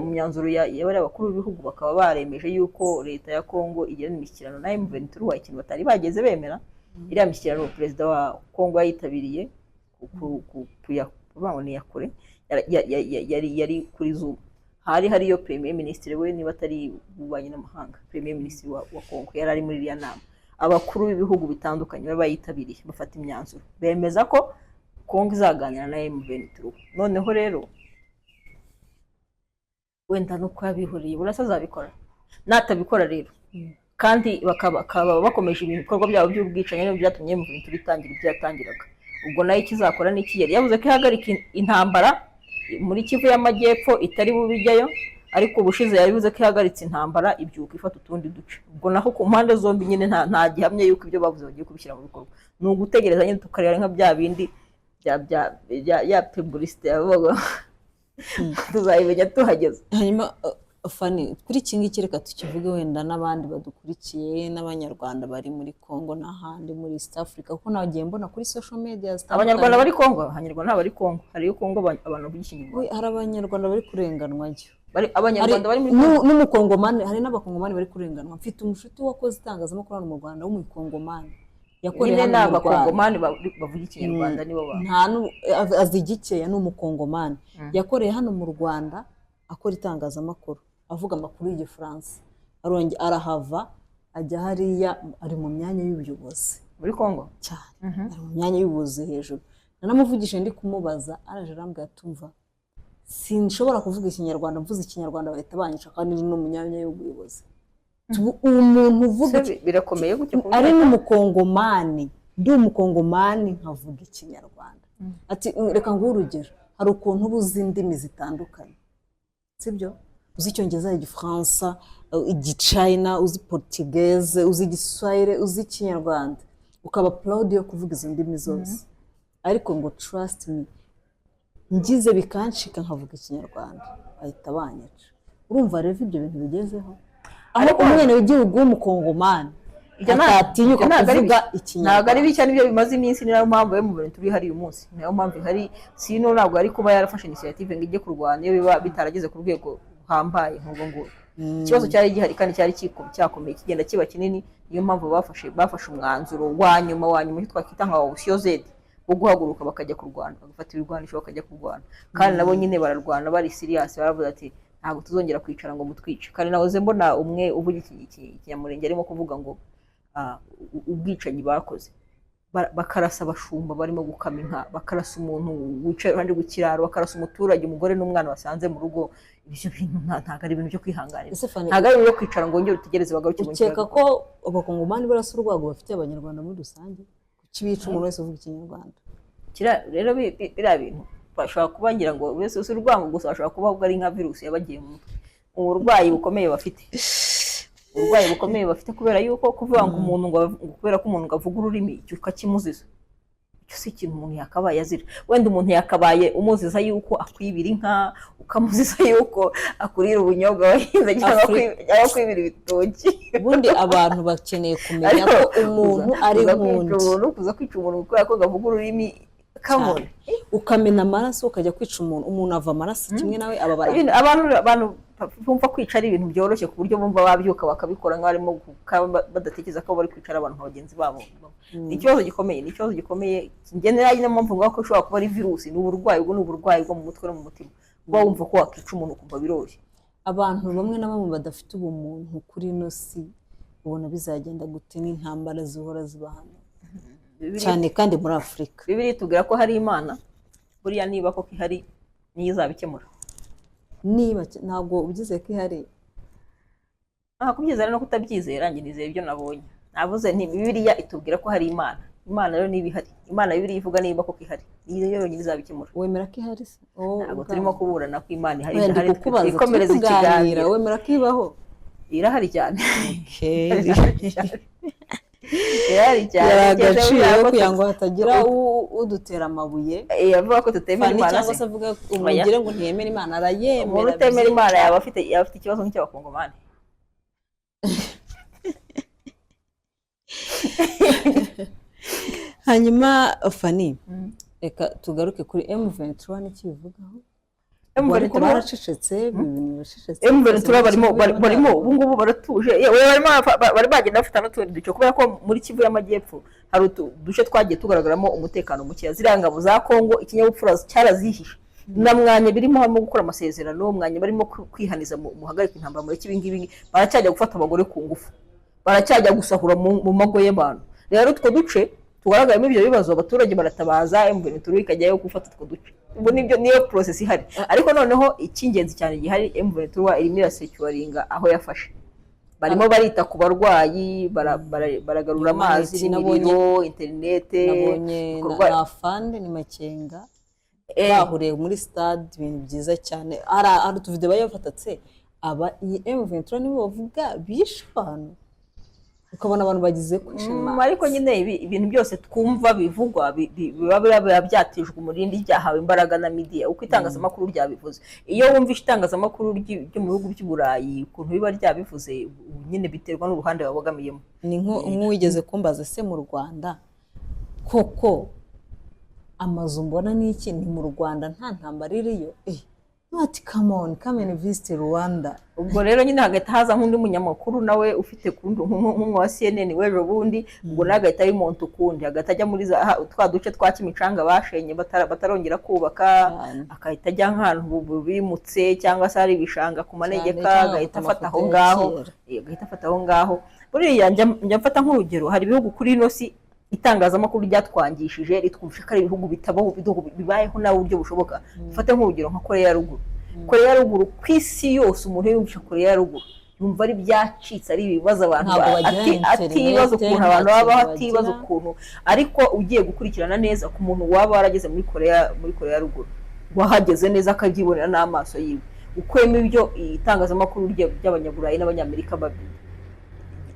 bakuru b'ibihugu bakaba baremeje yuko leta ya Kongo igirana imishyikirano na M23, ikintu batari bageze bemera. Iriya mishyikirano perezida wa Kongo yayitabiriye kuvuga ngo ni iya kure, yari kuri Zoom. Hari hariyo premier ministre we, niba atari ububanyi n'amahanga, premier ministre wa Kongo yari ari muri iriya nama. Abakuru b'ibihugu bitandukanye bari bayitabiriye, bafata imyanzuro bemeza ko Kongo izaganira na M23. Noneho rero wenda nuko yabihuriye, burasa azabikora. Natabikora rero kandi bakaba bakomeje ibikorwa byabo by'ubwicanyi, nibyo byatumye M23 itangira ibyo yatangiraga. Ubwo nayo ikizakora ni iki? Yari yavuze ko ihagarika intambara muri Kivu y'Amajyepfo, itari bubijyayo. Ariko ubushize yabivuze ko ihagaritse intambara, ibyuka ifata utundi duce. Ubwo naho ku mpande zombi nyine nta gihamya yuko ibyo bavuze bagiye kubishyira mu bikorwa. Ni ugutegereza nyine tukareba, nka bya bindi bya ya publicité yavuga, tuzabimenya tuhageze. Hanyuma Fani, kuri iki ngiki reka tukivuge, wenda n'abandi badukurikiye n'Abanyarwanda bari muri Congo n'ahandi muri East Africa, kuko nagiye mbona kuri social media zitandukanye. Abanyarwanda bari Kongo? Abanyarwanda ntabwo bari Kongo. Hariyo Kongo abantu bavuga Ikinyarwanda. We, hari Abanyarwanda bari kurenganwayo. Abanyarwanda bari muri Kongo? N'umukongomani, hari n'Abakongomani bari kurenganwa. Mfite umushuti wakoze itangazamakuru hano mu Rwanda w'Umukongomani, yakoreye Nyine ni hano mu Rwanda. Abakongomani bavuga Ikinyarwanda nibo ba Nta azi igikeya, ni Umukongomani, yakoreye hano mu Rwanda akora itangazamakuru, avuga amakuru y'Igifaransa, arongera arahava ajya hariya, ari mu myanya y'ubuyobozi. Muri Kongo? Cyane, ari mu myanya y'ubuyobozi hejuru. Nanamuvugishije ndi kumubaza, araje arambwira, tumva sinshobora kuvuga Ikinyarwanda, mvuze Ikinyarwanda bahita banyica, kandi ndi no mu myanya y'ubuyobozi. Umuntu uvuga Se birakomeye gutyo kuvuga? Ari n'Umukongomani, ndi Umukongomani nkavuga Ikinyarwanda. Ati reka nguhe urugero, hari ukuntu uba uzi indimi zitandukanye, sibyo? Uzi Icyongereza, Igifaransa, Igicayina, uzi Portugaise, uzi Igiswahili, uzi Ikinyarwanda, ukaba proud yo kuvuga izo ndimi zose, ariko ngo trust me, ngize bikancika nkavuga Ikinyarwanda bahita banyica. Urumva rero ibyo bintu bigezeho aho umwana w'igihugu w'Umukongomani Ibyo atatinyuka ibyo ntabwo ari kuvuga bishya. Ntabwo ari Ikinyarwanda. bishya, nibyo bimaze iminsi. Ni nayo mpamvu yo mu bintu turi hari uyu munsi, ni nayo mpamvu ihari. Sino ntabwo ari kuba yarafashe initiative ngo ijye kurwana iyo biba bitarageze ku rwego ruhambaye nk'ubwo ngubwo. Ikibazo cyari gihari kandi cyari cyakomeye, kigenda kiba kinini. Niyo mpamvu bafashe umwanzuro wa nyuma, icyo twakwita nka option Z, wo guhaguruka bakajya kurwana, bagafata ibirwanisho bakajya kurwana. Kandi nabo nyine bararwana bari serious, baravuga ati ntabwo tuzongera kwicara ngo mutwice. Kandi nahoze mbona umwe uvuga Ikinyamurenge arimo kuvuga ngo ubwicanyi bakoze, bakarasa abashumba barimo gukama inka, bakarasa umuntu wicaye iruhande rw'ikiraro, bakarasa umuturage, umugore n'umwana basanze mu rugo. Ibyo bintu ntabwo ari ibintu byo kwihanganira. Ese Fanny, Ntabwo ari ibintu byo kwicara ngo wongere utegereze bagaruke bongere. ukeka ko Abakongomani barasa urwango bafitiye Abanyarwanda muri rusange? Kuki bica umuntu wese uvuga Ikinyarwanda? Rero biriya bintu bashobora kuba ngira ngo wese si urwango gusa, bashobora kuba ahubwo ari nka virusi yabagiye mu mutwe, uburwayi bukomeye bafite, uburwayi bukomeye bafite, kubera yuko kuvuga ngo umuntu ngo kubera ko umuntu ngo avuga ururimi, icyo ukakimuziza, icyo si ikintu umuntu yakabaye azira. Wenda umuntu yakabaye umuziza yuko akwibira inka, ukamuziza yuko akurira ubunyobwa wahinze, cyangwa akwibira ibitoki. Ubundi abantu bakeneye kumenya Ariko ko umuntu ari kuza kwica nk'undi. umuntu, kuza kwica umuntu kubera ko ngo avuga ururimi, come on. Ukamena amaraso, ukajya kwica umuntu, umuntu ava amaraso kimwe nawe, ababara. Abantu bumva kwica ari ibintu byoroshye, ku buryo bumva babyuka bakabikora nk'abarimo badatekereza ko bari kwicara abantu nka bagenzi babo. Ni ikibazo gikomeye, ni ikibazo gikomeye. Njye niyo mpamvu mvuga ko ishobora kuba ari virusi, ni uburwayi. Ubwo ni uburwayi bwo mu mutwe no mu mutima, kuba wumva ko wakica umuntu ukumva biroroshye. Abantu bamwe na bamwe badafite ubumuntu kuri ino si, ubona bizagenda gute n'intambara zihora ziba hano cyane kandi muri Afurika? Bibiliya itubwira ko hari Imana. Buriya niba koko ihari, niyo izabikemura. Niba ntabwo ubyizeye ko ihari? Aha kubyizera no kutabyizera, njye nizera ibyo nabonye. Navuze nti Bibiliya itubwira ko hari Imana. Imana rero niba ihari, Imana Bibiliya ivuga, niba koko ihari, niyo yonyine izabikemura. Wemera ko ihari se? Wowe Ntabwo ubwawe. turimo kuburana ko Imana ihari, Wenda idahari, kukubaza, turi twikomereze kuganira. ikiganiro. Wemera ko ibaho? Irahari cyane. Irahari cyane, irahari cyane. Yari Kugeza agaciro buriya ko kugira ngo hatagira udutera amabuye. Avuga ko tutemera Fanny Imana cyangwa se. se avuga umugire ngo ntiyemera Imana, arayemera. Umuntu utemera Imana yaba afite ikibazo nk'icy'Abakongomani. Hanyuma Fani, reka tugaruke kuri M23, n'icyo ibivugaho. Ubwo ariko M23 baracecetse, ibintu biracecetse. M23 barimo ubu ngubu baratuje. Yewe, barimo bari bagenda bafata n'utundi duce, kubera ko muri Kivu y'Amajyepfo hari uduce twagiye tugaragaramo umutekano mukeya. Ziriya ngabo za Kongo ikinyabupfura cyarazihishe na mwanya birimo, harimo gukora amasezerano, mwanya barimo kwihaniza muhagarika intambara, mureke ibi ngibi. Baracyajya gufata abagore ku ngufu, baracyajya gusahura mu mago y'abantu. Rero utwo duce tugaragaramo ibyo bibazo, abaturage baratabaza, M23 ikajyayo gufata utwo duce. Ubu nibyo, niyo process ihari. Ariko noneho icy'ingenzi cyane gihari, M23 irimo irasecuringa aho yafashe, barimo barita ku barwayi, baragarura amazi n'imiriro, interinete. Nabonye na Fande ni Makenga bahuriye muri stade, ibintu byiza cyane. Hari utuvideo bari bafatatse. Aba iyi M23 nibo bavuga bishe abantu, ukabona abantu bagize question marks. Ariko nyine ibintu byose twumva bivugwa biba byatijwe umurindi, byahawe imbaraga na media, uko itangazamakuru ryabivuze. Iyo wumvishe itangazamakuru ryo mu bihugu by'i Burayi ukuntu biba ryabivuze, ubu nyine biterwa n'uruhande babogamiyemo. Ni nk'uwigeze kumbaza se mu Rwanda koko amazu mbona ni iki, ni mu Rwanda nta ntambara iriyo? Ati "Come on, come and visit Rwanda." Ubwo rero nyine hagahita haza nk'undi munyamakuru nawe ufite kundi nk'umwe wa CNN w'ejo bundi, ubwo nawe agahita abimonta ukundi, agahita ajya muri twa duce twa Kimicanga bashenye batarongera kubaka, agahita ajya nk'ahantu bimutse cyangwa se hari ibishanga ku manegeka, cyangwa agahita agafata afata aho amafoto ya ngaho. kera. Agahita afata aho ngaho. Buriya njya mfata nk'urugero, hari ibihugu kuri ino si itangazamakuru ryatwangishije, ritwumvisha ko ari ibihugu bitabaho, ibihugu bibayeho nawe uburyo bushoboka. Dufate nk'urugero nka Koreya ya Ruguru. Koreya ya Ruguru, ku isi yose umuntu yumvisha Koreya ya Ruguru yumva ari byacitse, ari ibibazo abantu Ntabwo bagira atibaza interinete, ukuntu nta abantu babaho, kintu atibaza bagira. ukuntu. Ariko ugiye gukurikirana neza ku muntu waba warageze muri Koreya ya Ruguru, wahageze neza akabyibonera n'amaso yiwe, ukuyemo ibyo itangazamakuru ry'Abanyaburayi n'Abanyamerika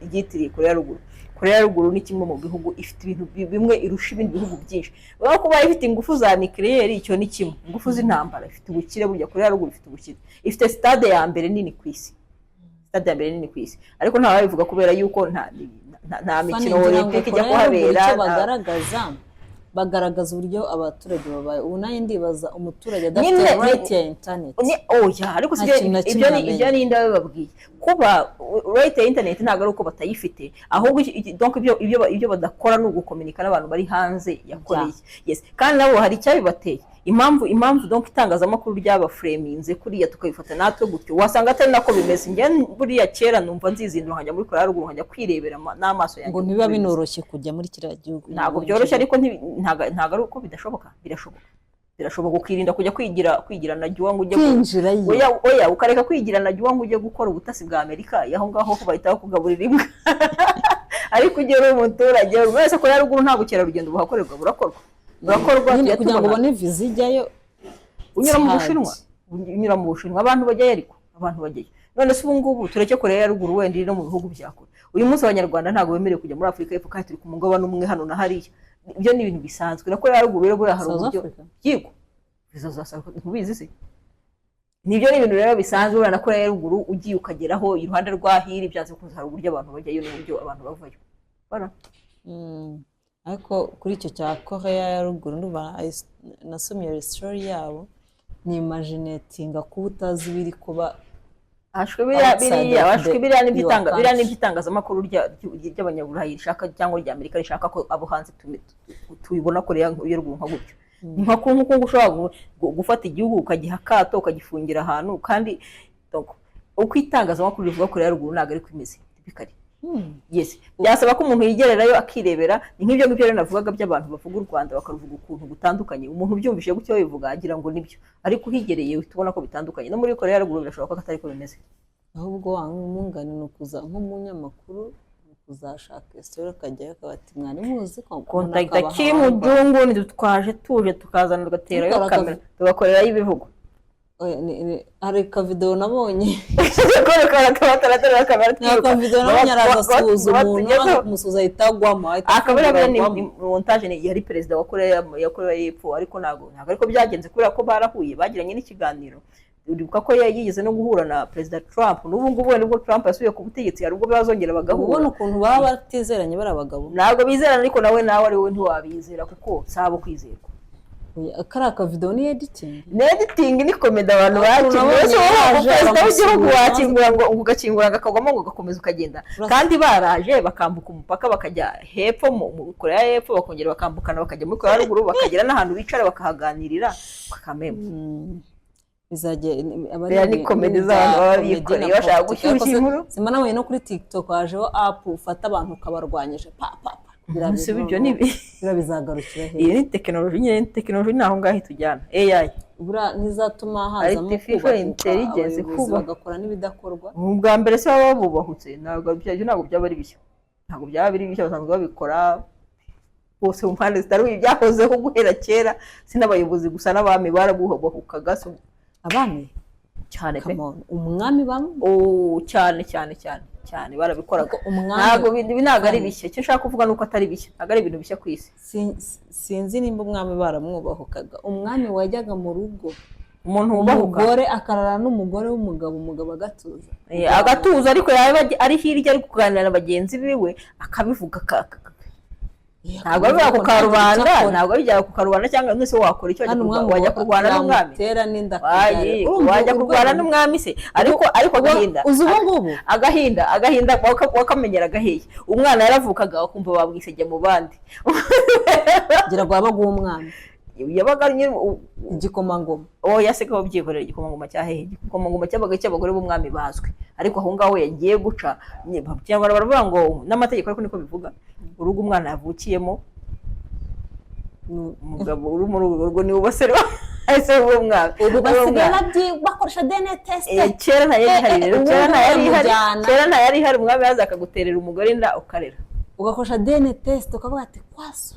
ryitiriye Koreya ya Ruguru, Koreya ya Ruguru ni kimwe mu bihugu ifite ibintu bimwe irusha ibindi bihugu byinshi. Urabona kuba ifite ingufu za nucléaire, icyo ni kimwe, ingufu z'intambara, ifite ubukire. Burya Koreya ya Ruguru ifite ubukire, ifite stade ya mbere nini ku isi, stade ya mbere nini ku isi, ariko nta wabivuga kubera yuko nta mikino Fani, ngira ngo olympique ijya Korea ya Ruguru kuhabera. Icyo bagaragaza uburyo abaturage babaye. Ubu nanjye ndibaza umuturage adafite right ya internet. Oya, ariko Nta si ibyo. kintu na kimwe Ibyo ni amenya. Ibyo ni ndabibabwiye, kuba right ya internet ntabwo ari uko batayifite, ahubwo donc ibyo badakora ni ugukominika n'abantu bari hanze ya Koreya. Yes, kandi nabo hari icyabibateye, impamvu donc itangazamakuru ryabafreminze kuriya, tukabifata natwe gutyo, wasanga atari nako bimeze. Njye buriya kera numva nzizindura nkajya muri Koreya ya Ruguru, nkajya kwirebera n'amaso yanjye Ngo uko ntibiba bimeze. binoroshye kujya muri kiriya gihugu. Ntabwo byoroshye, ariko ntabwo ari uko bidashoboka. Birashoboka, ukirinda kujya kwigira na juwa ngo ujye Kwinjirayo. Oya, oya, ukareka kwigira na juwa ngo ujye gukora ubutasi bwa Amerika. Aho ngaho ho bahita bakugaburira imbwa. Ariko ujye uri umuturage buri wese, Koreya ya Ruguru nta bukerarugendo buhakorerwa, burakorwa. Nyine Tujya kugira ngo tubona. ubone viza ijyayo. Unyura mu Hard. Bushinwa, unyura mu Bushinwa, abantu bajyayo, ariko abantu bajyayo. None se ubu ngubu tureke Koreya ya Ruguru wenda iri no mu bihugu bya kure, uyu munsi Abanyarwanda ntabwo bemerewe kujya muri Afurika y'Epfo, kandi turi ku mugabane umwe hano na hariya. Ibyo ni ibintu bisanzwe. Na Koreya ya Ruguru rero buriya hari South uburyo Africa? Yego, viza za South, ntubizi se? Nibyo, ni ibintu rero bisanzwe. Buriya na Koreya ya Ruguru ugiye ukageraho iruhande rwa hiri, byanze bikunze hari uburyo abantu bajyayo n'uburyo abantu bavayo. Voilà. Ariko kuri icyo cya Korea ya Ruguru, ndumva nasomye story yabo, ni imaginatinga kuba utazi ibiri kuba Hashwe biriya outside biriya of hashwe biriya your n'ibyitanga biriya country. N'iby'itangazamakuru ry'Abanyaburayi rishaka cyangwa rya Amerika rishaka ko abo hanze tubibona Koreya ya Ruguru nka gutyo. Ni nka nk'uko ushobora gufata igihugu ukagiha akato, ukagifungira ahantu. Kandi donc, uko itangazamakuru rivuga Koreya ya Ruguru ntabwo ariko imeze typically. Yes, byasaba ko umuntu yigererayo akirebera. Ni nk'ibyo ngibyo rero navugaga by'abantu bavuga u Rwanda bakaruvuga ukuntu gutandukanye. Umuntu ubyumvise gutyo babivuga agira ngo nibyo, ariko uhigereye uhita ubona ko bitandukanye. No muri Koreya ya Ruguru birashoboka ko atari ko bimeze. Ahubwo wa mwungane ni ukuza nk'umunyamakuru, ni ukuzashaka story akajyayo akaba ati "Mwari muzi ko?" Contacta Kim Jong Un, twaje tuje tukazana tugaterayo Dukora kamera, tugakorerayo ibivugo. Oya, hari akavidewo nabonye. Kamera kamera. Ni akavidewo nabonye, araza asuhuza umuntu, amaze kumusuhuza ahita agwamo, ahita Akabera afungura ni agwamo. Ni montage, ni yari perezida wa Koreya ya Koreya y'Epfo, ariko ntabwo ariko byagenze, kubera ko barahuye, bagiranye n'ikiganiro. Uribuka ko yigeze no guhura na Perezida Trump. N'ubu ngubu wenda ubwo Trump yasubiye ku butegetsi, hari ubwo bazongera bagahura. Ubona ukuntu baba batizeranye bari abagabo. Ntabwo bizerana, ariko nawe ari wowe ntiwabizera, kuko si abo kwizerwa. Oya, kariya akavidewo ni editing. Ni editing, ni comedy abantu Ukuntu bakinnye. nabonye Ese wowe yaje perezida w'igihugu aramusuhuza. wakingura ngo ugakingura kakagwamo ngo ugakomeza ukagenda? Kandi baraje bakambuka umupaka, bakajya hepfo mu Koreya y'Epfo, bakongera bakambukana bakajya muri Koreya ya Ruguru, bakagera n'ahantu bicara bakahaganirira bakamema. Bizajya aba Biriya ni comedy z'abantu baba bikoreye bashaka gushyushya inkuru. Simba nabonye no kuri TikTok hajeho app ufata abantu ukabarwanyije pa pa pa. Biriya Si bintu ibyo ni biriya bizagarukira he? Iyi ni tekinoloji nyine, ni tekinoloji, ni aho ngaho itujyana, AI. Buriya ntizatuma hazamo Artificial kubahuka, intelligence, abayobozi bagakora n'ibidakorwa? Ubwa mbere se baba bubahutse? Ntabwo byaba ari bishya, ntabwo byaba biri bishya, basanzwe babikora bose mu mpande zitari ibyahozeho guhera kera. Si n'abayobozi gusa, n'abami barabubahukaga, so Abami? Cyane pe. Come on, umwami bamwe? Oh, cyane cyane cyane cyane, barabikoraga. Ariko umwami Ntabwo ibi ntabwo ari bishya. Icyo nshaka kuvuga ni uko atari bishya, ntabwo ari ibintu bishya ku isi. Sinzi nimba umwami baramwubahukaga. Umwami wajyaga mu rugo, Umuntu wubahuka umugore akarara n'umugore w'umugabo, umugabo agatuza. Agatuza, ariko yaba ari hirya ari kuganira na bagenzi biwe akabivuga, ntabwo biba ku karubanda, ntabwo bijya ku karubanda. Cyangwa none wakora icyo? Hano umwami Wajya kurwana n'umwami? yamutera n'inda. Wayi, Urumva wajya urwego- kurwana n'umwami se? Ariko agahinda Uzi ubu ngubu agahinda wakamenyera agahiye. Umwana yaravukaga bakumva bamwisege mu bandi. Ngira ngo yabaga uw'umwami. Yabaga ari nyine Igikomangoma. Oya se ko byikorera, igikomangoma cya hehe? Igikomangoma cyabaga cy'abagore b'umwami bazwi, ariko aho ngaho yagiye guca cyangwa baravuga ngo n'amategeko, ariko niko bivuga, urugo umwana yavukiyemo, umugabo uri muri urwo rugo niwe ubasere ese w'umwami. Ubu basigaye bakoresha DNA test. Kera nta yari ihari rero. Ubu Kera nta yari ihari. bamujyana. Kera nta yari ihari. Umwami yaza akaguterera umugore inda, ukarera. Ugakoresha DNA test, ukavuga ati kwaso.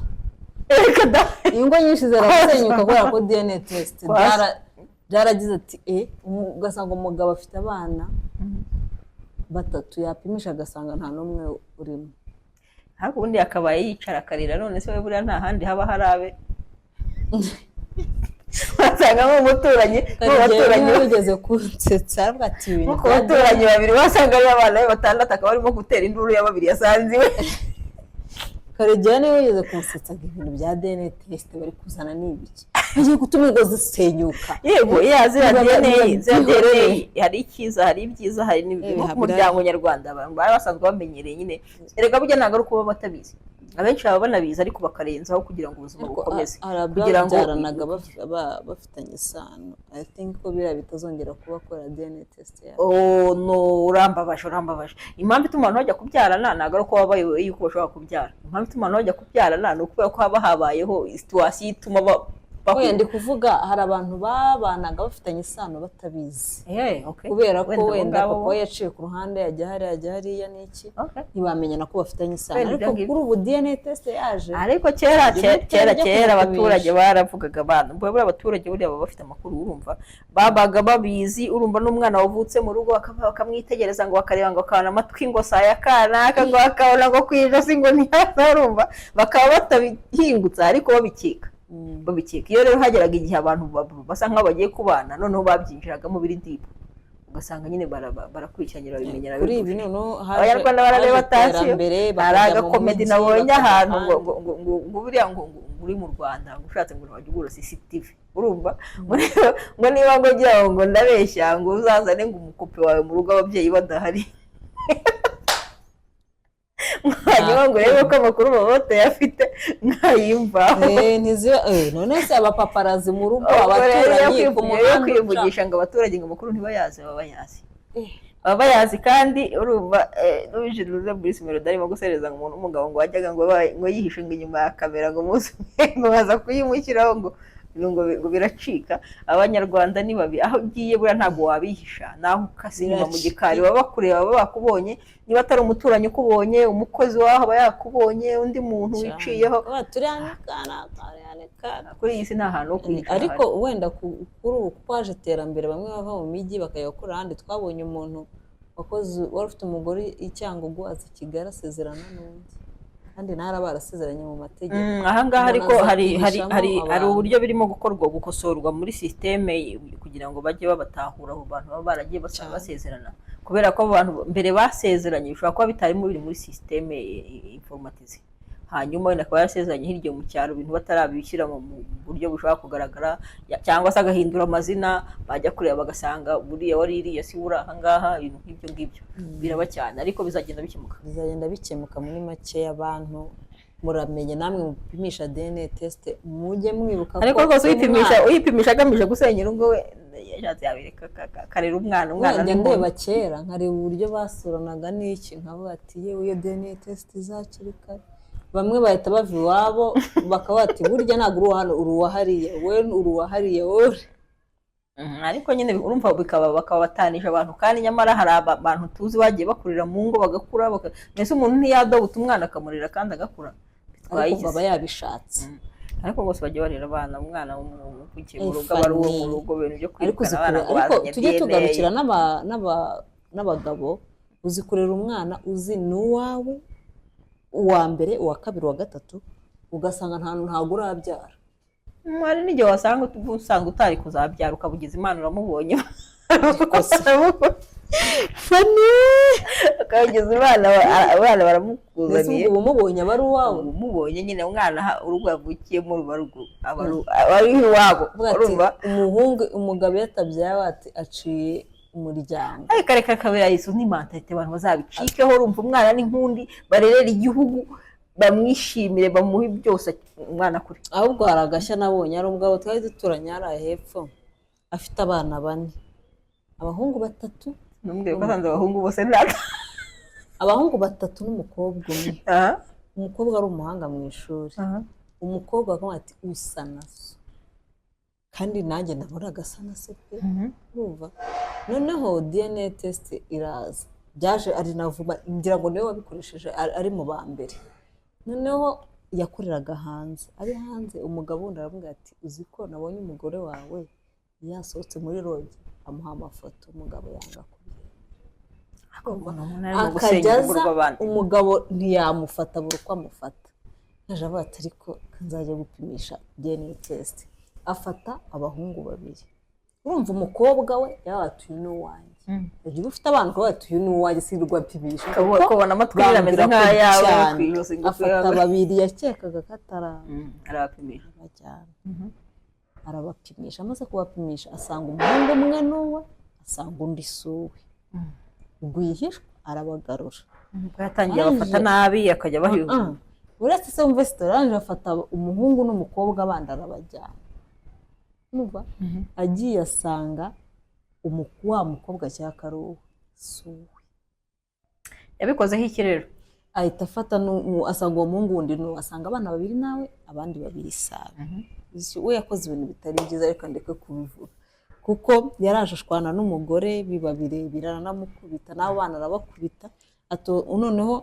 Reka da. Ingo nyinshi zirasenyuka kubera ko DNA test Kwaso. byaragize ati ugasanga umugabo afite abana batatu, yapimisha agasanga nta n'umwe urimo. Ariko ubundi yakabaye yicara akarira. None se we buriya nta handi haba hari abe? Wasanga nk'umuturanyi, nk'abaturanyi Niba wigeze kunsetsa, aravuga ati ibintu nko ku baturanyi babiri, wasanga ari abana be batandatu, akaba arimo gutera induru ya babiri yasanze iwe. Karegeya niwe wigeze kunsetsa ngo ibintu bya DNA test bari kuzana ni ibiki, bigiye gutuma ingo zisenyuka. Yego, ya ziriya DNA, ziriya Byihorere. DNA, hari icyiza, hari ibyiza, hari n'ibibi. Nko ku muryango nyarwanda, abantu bari basanzwe bamenyereye nyine. Erega burya ntabwo ari ukuba batabizi, abenshi baba banabizi, ariko bakarenzaho kugira ngo ubuzima Ariko bukomeze, hari kugira ngo ababyaranaga bafitanye isano. I think ko biriya bitazongera kuba kubera DNA test yabo. Oh no, urambabaje, urambabaje. Impamvu ituma abantu bajya kubyarana ntabwo ari uko baba bayobewe yuko bashobora kubyara. Impamvu ituma abantu bajya kubyarana ni ukubera ko haba habayeho situation ituma bahura. Wenda ndi kuvuga hari abantu babanaga bafitanye isano batabizi, Okay. kubera ko Wenda abo wenda ngabo papa we yaciye ku ruhande, ajya hariya, ajya hariya n'iki, ntibamenyana ko bafitanye isano. Wenda ibyo Ariko ngibyo. kuri ubu DNA test yaje. Ariko kera Ibyo kera bitero kera byo kera abaturage kubipimisha. baravugaga, abantu buriya abaturage buriya baba bafite amakuru, urumva babaga babizi. Urumva n'umwana wavutse mu rugo bakamwitegereza ngo bakareba ngo bakabona amatwi ngo si aya kanaka, ngo bakabona ngo ku ijosi ngo ntiyasa, urumva bakaba batabihingutse ariko babikeka, babikeka. Iyo rero hageraga igihe abantu basa nk'aho bagiye kubana, noneho babyinjiragamo biri deep, ugasanga nyine barakurikiranye, babimenyera. Kuri ibi noneho haje Abanyarwanda barareba haje atasiyo. iterambere, Hari bakajya mu agacomedy mujyi, nabonye bakajya ahantu ngo ahandi. ngo buriya ngo uri mu Rwanda, ngo ushatse ngo wajya ugura CCTV, urumva ngo niba ngo ugira ngo ndabeshya, ngo uzazane ngo umukope wawe mu rugo ababyeyi badahari, hanyuma ngo urebe ko amakuru baba batayafite nkayimvaho. Ntiziba none se abapaparazzi mu rugo, Ubwo rero iyo abaturanyi ku iyo muhanda uca. kwivugisha ngo abaturage ngo amakuru ntibayazi, baba bayazi, baba bayazi. Kandi urumva n'ubije ruze Bruce Melody arimo gusereza ngo umuntu w'umugabo ngo wajyaga ngo yihishe ngo inyuma ya kamera, ngo umunsi umwe ngo baza kuyimushyiraho, ngo biracika. Abanyarwanda ni babi, aho ugiye buriya ntabwo wabihisha, naho ukase inyuma mu Biracika. gikari baba bakureba, baba bakubonye. Niba atari umuturanyi ukubonye, umukozi waho aba yakubonye, undi muntu wiciyeho. Baba turiya ni kanaka, uriya ni kanaka. Kuri iyi si nta hantu ho kwihisha Ariko hahari. Wenda kuri ubu kuko haje iterambere, bamwe bava mu mijyi bakajya gukora ahandi. Twabonye umuntu wakoze, wari ufite umugore i Cyangugu, aza i Kigali asezerana n'undi. Kandi nawe barasezeranye mu mategeko. Ahangaha Umuntu ariko aza hari hari kwihishamo hari hari abantu. uburyo birimo gukorwa, gukosorwa muri système kugira ngo bajye babatahura abo bantu baba baragiye basezerana, kubera ko abantu mbere basezeranye bishobora kuba bitarimo biri muri système informatisée, hanyuma wenda akaba yarasezeranye hirya mu cyaro, ibintu batarabishyira mu buryo bushobora kugaragara, cyangwa se agahindura amazina, bajya kureba bagasanga buriya wari iriya si uri ahangaha. Ibintu nk'ibyo ngibyo biraba cyane, ariko bizagenda bikemuka. Bizagenda bikemuka. Muri make, abantu muramenye, namwe mupimisha DNA test, mujye mwibuka Ariko ko rwose uyipimisha umwana- uyipimisha agamije gusenya urugo we, yashatse yabireka akarera umwana. Umwana Njya ni ndeba umuntu. kera nkareba uburyo basuranaga n'iki, nkavuga ati: "Yewe, iyo DNA test izakiri kare, bamwe bahita bava iwabo, bakaba bati: 'Burya ntabwo uri uwa hano, uri uwa hariya, wowe uri uwa hariya, wowe.'" Ariko nyine urumva bikaba bakaba batanisha abantu, kandi nyamara hari abantu tuzi bagiye bakurira mu ngo bagakura, mbese umuntu ntiyadobota umwana akamurera kandi agakura, bitwaye Ariko iki baba se? yabishatse. Ariko bose bajya barera abana, umwana uvukiye mu rugo aba ari uwo mu Fanny. rugo, ibintu byo Ariko kwirukana uzi abana kurera ngo ariko bazanye tujye DNA. Tugarukira n'abagabo, uzi kurera umwana uzi ni uwawe, uwa mbere, uwa kabiri, uwa gatatu, ugasanga ntabwo urabyara. Hari n'igihe wasanga usanga utari kuzabyara, ukabugiza Imana uramubonye. Fanny! Ukabugiza Imana, abana Mbese baramukuzaniye. Ubwo uba umubonye aba ari uwawe. Uba umubonye nyine, umwana urugo yavukiyemo ruba aba ari iwabo. Uvuga ati Urumva? Umuhungu, umugabo iyo atabyaye, ati aciye umuryango. Ariko reka kabera izo ni mentalité, abantu bazabicikeho. Urumva, umwana n'inkundi barerera igihugu, bamwishimire, bamuhe byose, umwana kure. Ahubwo hari agashya nabonye. Hari umugabo twari duturanye hariya hepfo, afite abana bane, abahungu batatu. Ntumbwire ko asanze abahungu bose nta Abahungu batatu n'umukobwa umwe. Umukobwa ari umuhanga mu ishuri. Umukobwa akavuga ati: "Usa na so." Kandi nanjye nabonaga asa na se pe. Urumva, noneho DNA test iraza, byaje ari na vuba, ngira ngo niwe wabikoresheje, ari mu ba mbere. Noneho yakoreraga hanze, ari hanze, umugabo wundi aramubwira ati: "Uzi ko nabonye umugore wawe yasohotse muri lodge?" Amuha amafoto, umugabo yanga kubyemera. Arimo gusenya Akajya urugo aza, rw'abandi. Umugabo ntiyamufata, buri uko amufata yaje avuga ati: "Ariko nzajya gupimisha DNA test." Afata abahungu babiri. Urumva, umukobwa we yaba ati: "Uyu ni uwanjye." Uba ufite abana ukavuga ati: "Uyu ni uwanjye, sirirwa mpimisha." Ukabona amatwi ye ameze Bambwira ko nk'ayawe cyane. ku ijosi ngo Afata babiri yakekaga ko atari Arabapimisha. Abajyana, arabapimisha. Amaze kubapimisha, asanga umuhungu umwe n'uwe, asanga undi si uwe. Rwihishwa arabagarura. Ubwo yatangiye abafata nabi, akajya abaha Ah, uretse se wumve story. Arangije afata umuhungu n'umukobwa bandi arabajyana. Urumva, agiye asanga wa mukobwa cyaka ari uwe, si uwe. Yabikozeho iki rero? Ahita afata asanga uwo muhungu wundi n'uwe, asanga abana babiri nawe, abandi babiri sabe. We yakoze ibintu bitari byiza, reka ndeke kubivuga, kuko yaraje ashwana n'umugore, biba birebire, aranamukubita, n'abo bana arabakubita. Noneho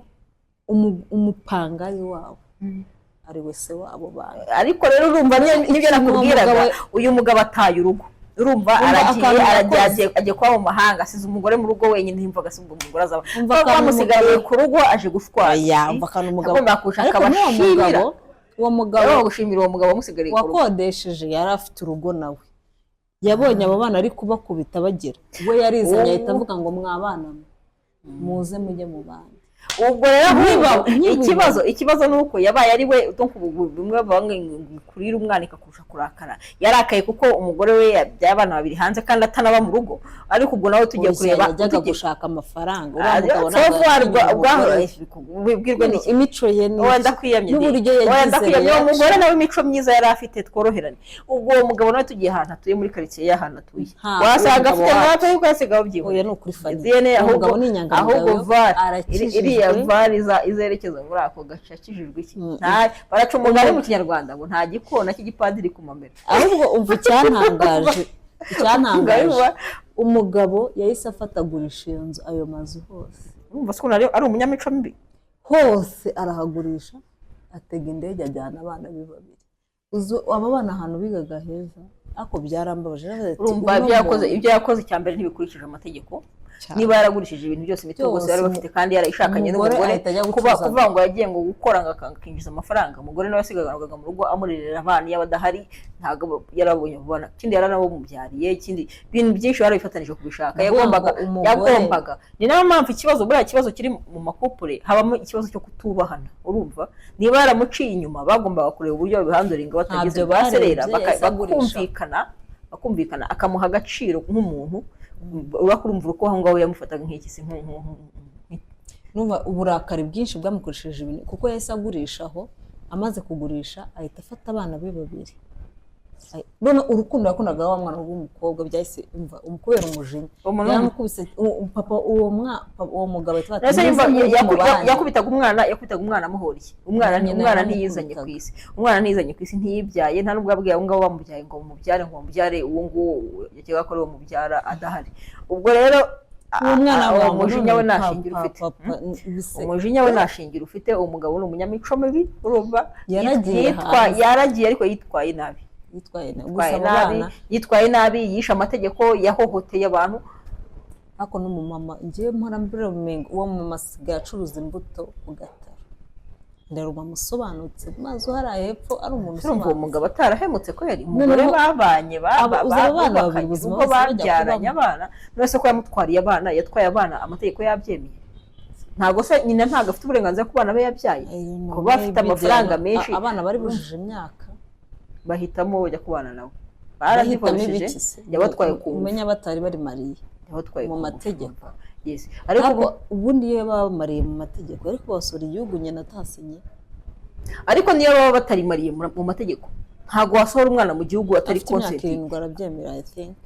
umupangayi wabo ari we se w'abo bana. Ariko rero urumva nibyo nakubwiraga. Uwo Uyu mugabo ataye urugo, urumva? Umva Aragiye, akantu aragiye, yakoze. agiye kuba mu mahanga, asize umugore mu rugo wenyine. Ntiyumvaga se ubwo umugore azaba Umva kuba akantu bamusigariye ku rugo, aje gushwara. Oya, umva akantu umugabo Agomba gushaka Ariko n'uwo abashimira. mugabo, uwo mugabo Agomba gushimira uwo mugabo wamusigariye ku rugo. wakodesheje, yari afite urugo nawe, yabonye abo bana ari kubakubita bagira, we yarizanye, ahita avuga ngo: "Mwabana mwe, muze mujye mu bandi." Ubwo rero ahubwo Nkiba- ikibazo ni uko yabaye ari we. Donc ubu bimwe bavuga ngo ikurira umwana ikakurusha kurakara. Yarakaye kuko umugore we yabyaye abana babiri hanze kandi atanaba mu rugo. Ariko ubwo nawe tugiye Oya, kureba yajyaga gushaka amafaranga. Uriya mugabo ntabwo yatinyaga umugore we. Wibwirwe n'iki? Imico ye ni Oya, ndakwiyamye. n'uburyo Oya, yagize ndakwiyamye. Uwo reaction. mugore nawe imico myiza yari afite, tworoherane. Ubwo uwo mugabo nawe tugiye ahantu atuye, muri karitsiye y'ahantu atuye, Nta, wasanga uwo mugabo afite wacu. natwe yuko yasigaye abyihorera. Oya, ni ukuri Fanny. DNA. Uwo Ahubwo mugabo ni inyangamugayo, ahubwo VAR arakijijwe. iriya VAR izerekeza muri ako gace, akijijwe iki? Baraca umugani mu Kinyarwanda ngo nta gikona cy'igipadiri ku mamera. Ahubwo umva icyantangaje, umugabo yahise afata agurisha iyo nzu, ayo mazu hose. Urumva se ukuntu ari umunyamico mibi? Hose arahagurisha, atega indege, ajyana abana be babiri. Uzi aba bana ahantu bigaga heza? Ariko byarambabaje. Naravuze ati, Urumva "Uno ibyo yakoze, muntu ibyo yakoze, icya mbere ntibikurikije amategeko. Cyane. Niba yaragurishije ibintu byose, imitungo yose Byose, bari bafite, kandi yarayishakanye umugore n'umugore, ahita ajya kuba gucuruza. Kuvuga ngo yagiye ngo gukora ngo akinjiza amafaranga, umugore nawe yasigaga mu rugo amurerera abana. Iyo adahari ntabwo yarabonye abo bana. Ikindi, yaranabamubyariye. Ikindi, ibintu byinshi barabifatanije kubishaka. Ndavuga Yagombaga ngo umugore- yagombaga. Ni nayo mpamvu ikibazo, buriya kibazo kiri mu ma couple, habamo ikibazo cyo kutubahana. Urumva, niba yaramuciye inyuma, bagombaga kureba uburyo babihandlinga batageze Ntabyo baserera, barebye, yahise agurisha. Bakumvikana, akamuha agaciro nk'umuntu. Urakurumva uko aho ngaho yamufataga nk'iki se, Numva uburakari bwinshi bwamukoresheje ibintu, kuko yahise agurishaho. Amaze kugurisha ahita afata abana be babiri. None urukundo yakundaga wa mwana w'umukobwa byahise, umva, kubera umujinya Umuntu- yaramukubise. Papa uwo uwo mugabo ahita ati, Nase yumva "Muze mujye mu bandi." Yakubitaga umwana amuhoriye umwana. Nyina Umwana ntiyizanye ku yaramukubitaga. isi, umwana ntiyizanye ku isi, ntiyibyaye. Nta nubwo abwiye abo ngabo bamubyaye ngo bamubyare, ngo bamubyare uwo nguwo yakeka ko ari uwo mubyara adahari. Ubwo rero Uwo mwana uwo wawe mujinya we none nta shingiro ufite. Papa, ibise- Umujinya we nta shingiro ufite. Uwo mugabo ni umunyamico mibi, urumva. Yaragiye hanze. Yaragiye, ariko yitwaye nabi. Yitwaye nabi gusa Yitwaye abo nabi, bana. yitwaye nabi, yishe amategeko, yahohoteye abantu. Ariko n'umumama, ngewe mpora mbiramenga, uwo mumama asigaye acuruza imbuto ku gataro. Ndaruma amusobanutse maze uhariya hepfo ari umuntu Urumva uwo usobanutse. mugabo atarahemutse ko yari umugore Noneho babanye, uzi abo bana babiri bubakanye ubuzima ubwo bose bajya babyaranye kubamo. abana. None se ko yamutwariye abana, yatwaye abana amategeko yabyemeye? Ntabwo se nyina ntabwo afite uburenganzira ku bana be yabyaye? Kuba afite amafaranga menshi. Abana bari bujuje imyaka. Bahitamo bajya kubana nawe. Bahitamo Baradivorishije. ibiki se? Yabatwaye ku ngufu. Umenya batari bari mariye Yabatwaye mu ku ngufu. mategeko. Yes, ariko ariko ubundi iyo baba bamariye mu mategeko, ariko basura igihugu nyina atasinye. Ariko niyo baba batarimariye mu mategeko, ntabwo wasohora umwana mu gihugu atari Afite imyaka consent. 7 arabyemera, I think.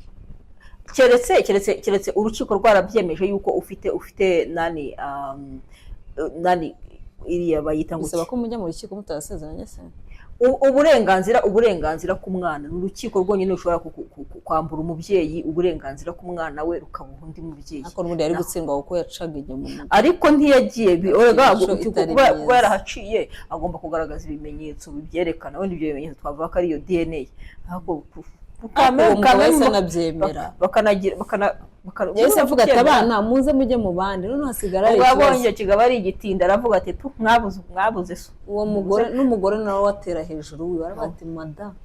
Keretse urukiko rwarabyemeje yuko ufite nani, nani iriya bayita ngo Bisaba iki? ko mujya mu rukiko mutarasezeranye se? Uburenganzira ku mwana, ni urukiko rwonyine rushobora kwambura umubyeyi uburenganzira ku mwana we, rukabuha undi mubyeyi. Ariko n'ubundi yari gutsindwa kuko yacaga inyuma umugabo. Ariko ntiyagiye erega Imico itari kuba myiza. Kuba yarahaciye, agomba kugaragaza ibimenyetso bibyerekana. Wenda ibyo bimenyetso twavuga ko ari iyo DNA, ariko Ariko uwo mugabo yahise anabyemera. Bakanagira bakana Yahise avuga ati, kubyemera. "Abana muze mujye mu bandi." Noneho hasigara hari Ubwo ikibazo. abonye kigaba ari igitinda, aravuga ati: "Tu, mwabuze so." Uwo mugore n'umugore nawe watera hejuru wiwe, aravuga ati: "Madamu,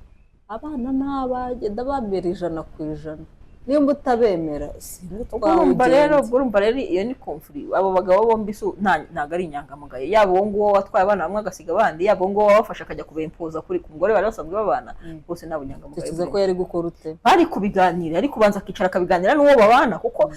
abana ni abanjye, ndababera 100%. Nimba utabemera Ubwo urumva rero singutwawe." Ubwo urumva rero iyo ni conflit. Abo bagabo bombi ntabwo ari inyangamugayo, yaba uwo nguwo watwaye abana bamwe agasiga abandi, yaba uwo nguwo wabafashe akajya kubempoza kuri ku mugore bari basanzwe babana. Bose nta bunyangamugayo Tekereza ko burimo. yari gukora ute? Bari kubiganira, ariko ubanza akicara akabiganira n'uwo babana, kuko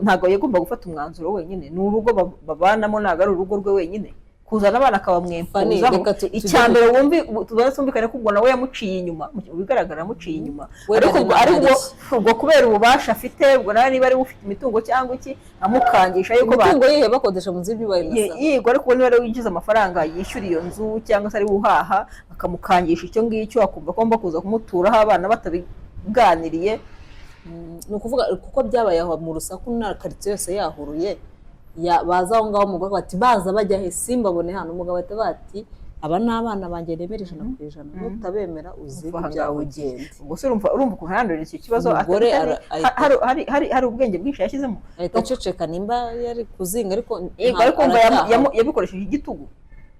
ntabwo yagomba gufata umwanzuro wenyine. Ni urugo babanamo, ntabwo ari urugo rwe wenyine. Kuzana abana Fanny, akabamwempuzaho. reka Icya mbere wumvi, tubanze twumvikane ko ubwo nawe yamuciye inyuma. Mu bigaragara yamuciye inyuma. We Ariko ubwo Dani ariko ubwo Maharishya. Ubwo kubera ububasha afite, ubwo nawe niba ari we ufite imitungo cyangwa iki, amukangisha yuko Imitungo yihe? Bakodesha mu nzu y'ibyubahiro na saba. Yego, ariko niba ari we winjiza amafaranga yishyura iyo nzu cyangwa se ari we uhaha, akamukangisha icyo ngicyo, akumva ko agomba kuza kumuturaho abana batabiganiriye. Ni ukuvuga kuko byabaye aho mu rusaku na karitsiye yose yahuruye, baza aho ngaho, umugore bati: "Baza bajya he? Simbabone hano." Umugabo ahita bati: "Aba ni abana banjye nemera 100%. Nutabemera uzi Uva aha ibyawe, ngaho ugende." Ubwo se urumva ukuntu handurira icyo kibazo? Umugore Hari ubwenge bwinshi yashyizemo. Ahita aceceka nimba yari kuzinga, ariko Yego, ariko umva aracyaha. Yabikoresheje igitugu,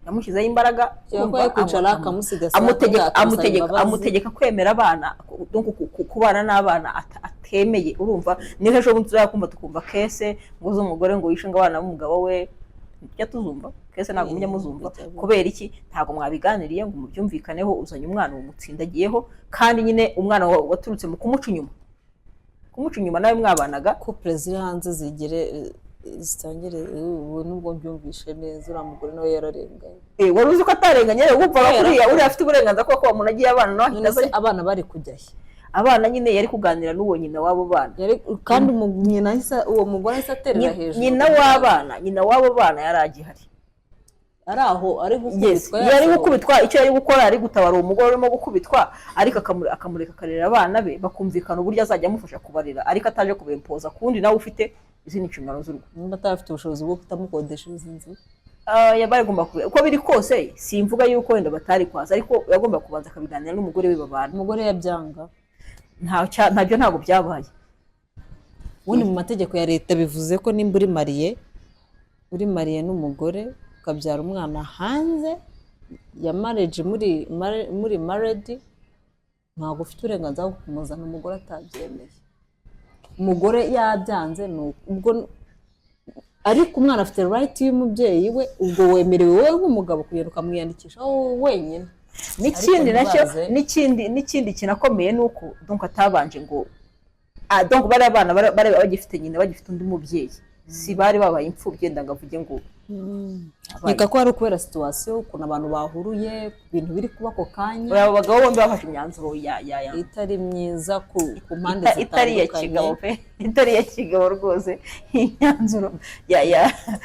yamushyizeho imbaraga. Cyangwa Urumva, yari kwicara akamusigasira, akamusaba imbabazi. Amutegeka kwemera abana, donc kubana n'abana atemeye. Urumva niho ejo bundi tuzakumva, tukumva case ngo z'umugore ngo yishe ngo abana b'umugabo we. Tujya tuzumva case, ntabwo mujya muzumva? Bijya. Kubera iki? Ntabwo mwabiganiriye ngo mubyumvikaneho. Uzanye umwana umutsindagiyeho, kandi nyine umwana waturutse mu kumuca inyuma, kumuca inyuma nawe mwabanaga. Couple ziri hanze zigire, zitangire ubu nubwo mbyumvishe neza, uriya mugore nawe yararenganye. Wari uzi ko atarenganye rero, wumvaga Kubera kuriya uriya afite uburenganzira kuko uwo muntu agiye abana nawe ahita None se aza. abana bari kujya he? Abana nyine yari kuganira n'uwo nyina w'abo bana. Kandi nyina uwo mugore ahise aterera hejuru. Nyina w'abo bana yari agihari. Ari aho ari Yes, gukubitwa, yari yasohowe. gukubitwa. Icyo yari gukora, yari gutabara uwo mugore urimo gukubitwa, ariko akamureka akarera abana be, bakumvikana uburyo azajya amufasha kubarera, ariko ataje kubempoza kundi nawe ufite izindi nshingano z'urugo. Nimba atarafite ubushobozi bwo kutamukodeshereza inzu. Ah, yaba agomba uko biri kose, simvuga yuko wenda batari kwaza, ariko yagomba kubanza akabiganira n'umugore we babana. Umugore yabyanga. Ntabyo ntabwo byabaye. Ubundi mu mategeko ya leta bivuze ko nimba uri marié n'umugore, ukabyara umwana hanze ya marriage, muri married, ntabwo ufite uburenganzira bwo kumuzana umugore atabyemeye. Umugore yabyanze ni ubwo, ariko umwana afite right y'umubyeyi we. Ubwo wemerewe wowe nk'umugabo kugenda ukamwiyandikisha wowe wenyine. N'ikindi Ariko nacyo, ntibaze. n'ikindi kinakomeye ni uko donc atabanje ngo donc bariya bana bari bagifite nyina, bagifite undi mubyeyi, si bari babaye imfubyi wenda ngo avuge ngo abaye. Nkeka ko ari ukubera situation, ukuntu abantu bahuruye, ibintu biri kuba ako kanya. Abo bagabo bombi bafashe imyanzuro ya Itari myiza ku mpande itari iya zitandukanye. kigabo pe, itari iya kigabo rwose, imyanzuro ya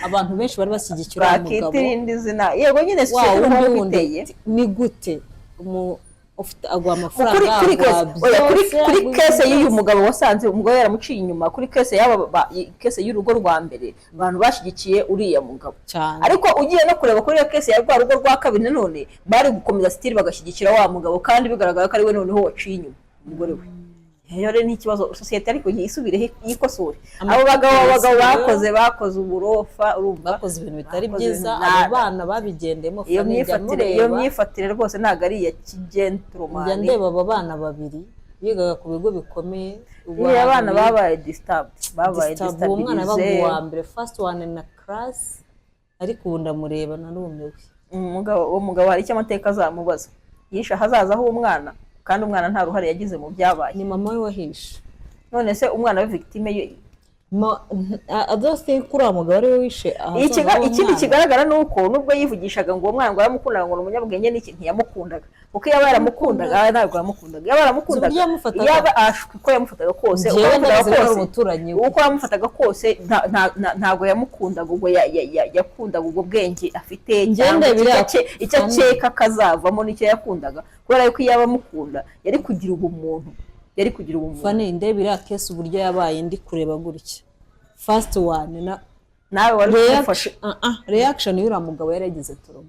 Abantu benshi bari bashyigikiye uriya bakita mugabo. Irindi zina, yego nyine, Wa sosiyete wundi uko wundi iteye. Ni gute ufite aguha amafaranga, Kuri aguha case, oya, byose, kuri aguha case ibintu y'uyu byose. mugabo wasanze umugore yaramuciye inyuma, kuri case y'aba case y'urugo rwa mbere, abantu bashyigikiye uriya mugabo cyane. Ariko ugiye no kureba kuri iyo case ya rwa rugo rwa kabiri, nanone bari gukomeza still bagashyigikira wa mugabo, kandi bigaragara ko ari we noneho waciye inyuma umugore we. Iyo rero ni ikibazo sosiyete, ariko yisubireho yikosore. Abo bagabo bakoze uburofa, urumva? Bakoze ibintu bitari Bakoze byiza. ibintu Abo bana babigendemo. Iyo Fanny, njya myifatire, iyo mureba, myifatire rwose ntabwo ari iya njya kigentleman. ndeba aba bana babiri bigaga ku bigo bikomeye ubu. Iyo abana ahantu babaye disturbed, babaye disturb. Uwo mwana yabaga destabilize. uwa mbere, first one na class, ariko ubu ndamureba narumiwe. Umugabo, uwo mugabo hari icyo amateka azamubaza. Yishe ahazaza h'umwana, kandi umwana nta ruhare yagize mu byabaye. Ni mama we wahishe. None se umwana we victime ye? I don't think ko uriya mugabo ari we wishe ahazaza Ikindi h'umwana. kigaragara ni uko nubwo yivugishaga ngo uwo mwana ngo yaramukundaga, ngo ni umunyabwenge n'iki, ntiyamukundaga, kuko iyo aba yaramukundaga, ntabwo yamukundaga. Iyo aba yaramukundaga, Uburyo yamufataga. iyo aba uko yamufataga kose, uko Njyewe yamufataga ndabizi ko ari kose, umuturanyi we. uko yamufataga kose, ntabwo yamukundaga. Ubwo yakundaga ubwo bwenge afite Njyewe cyangwa ndabira icyo Fanny. akeka kazavamo, nicyo yakundaga, kubera yuko iyo aba amukunda yari kugira ubumuntu, yari kugira ubumuntu. Fanny, ndeba iriya case uburyo yabaye, ndi kureba gutya first one na Nawe wari kumufasha. Reaction y'uriya mugabo, yari yagize trauma.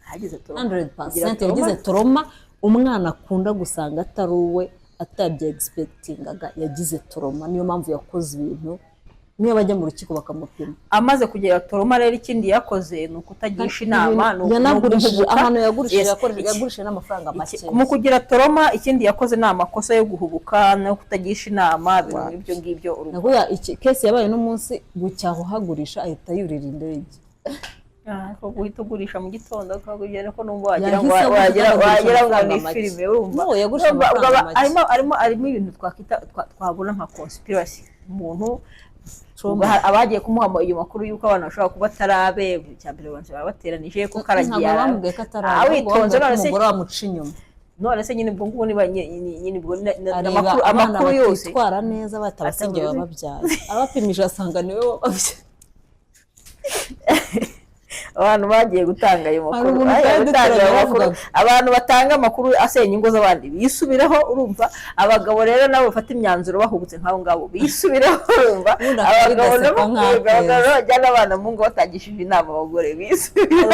Hagize trauma. 100% Kugira trauma. Yagize trauma. Umwana akunda gusanga atari uwe, atabye expectingaga, yagize trauma, niyo mpamvu yakoze ibintu. Niyo bajya mu rukiko bakamupima. Amaze kugera trauma rero, ikindi yakoze ni ukutagisha inama, ni Yanagurishije uguhubuka. ahantu yagurishije, Yes, yagurishije n'amafaranga make. Mu kugira trauma, ikindi yakoze ni amakosa yo guhubuka no kutagisha inama, ibintu nk'ibyo ngibyo, urumva? Nakuya iki case yabaye n'umunsi bucyaho hagurisha, ahita yurira indege. Ko guhita ugurisha mu gitondo akakugera ko numva wagira ngo Yahise agurisha, wagira agurisha wagira ngo amafaranga ni make. filime, urumva? No, yagurishije Urumva, amafaranga make. Harimo ibintu twakwita twabona nka conspiracy. Umuntu Trauma. Abagiye kumuha ayo makuru y'uko abantu bashobora kuba atarabe, icya mbere babanza barabateranije ko karagiye Ntabwo bamubwiye ko atari Ah, witonze, none se umugore wamuca inyuma. None se nyine ubwo ngubwo niba nyine ubwo Areba amakuru abana amakuru yose batitwara neza, batabasigiye Atamuzi. wababyaye, abapimije asanga niwe wababyaye. Abantu bagiye gutanga ayo Hari makuru, umuntu bagiye twari gutanga ayo duturanye makuru, bavugaga. abantu batanga amakuru asenya ingo z'abandi bisubireho, urumva? Abagabo rero nabo bafata imyanzuro bahubutse nk'abo ngabo bisubireho, urumva? Ubundi Abagabo akabidaseka nabo nk'akeza. abagabo bajyana abana mu ngo batagishije inama abagore bisubireho.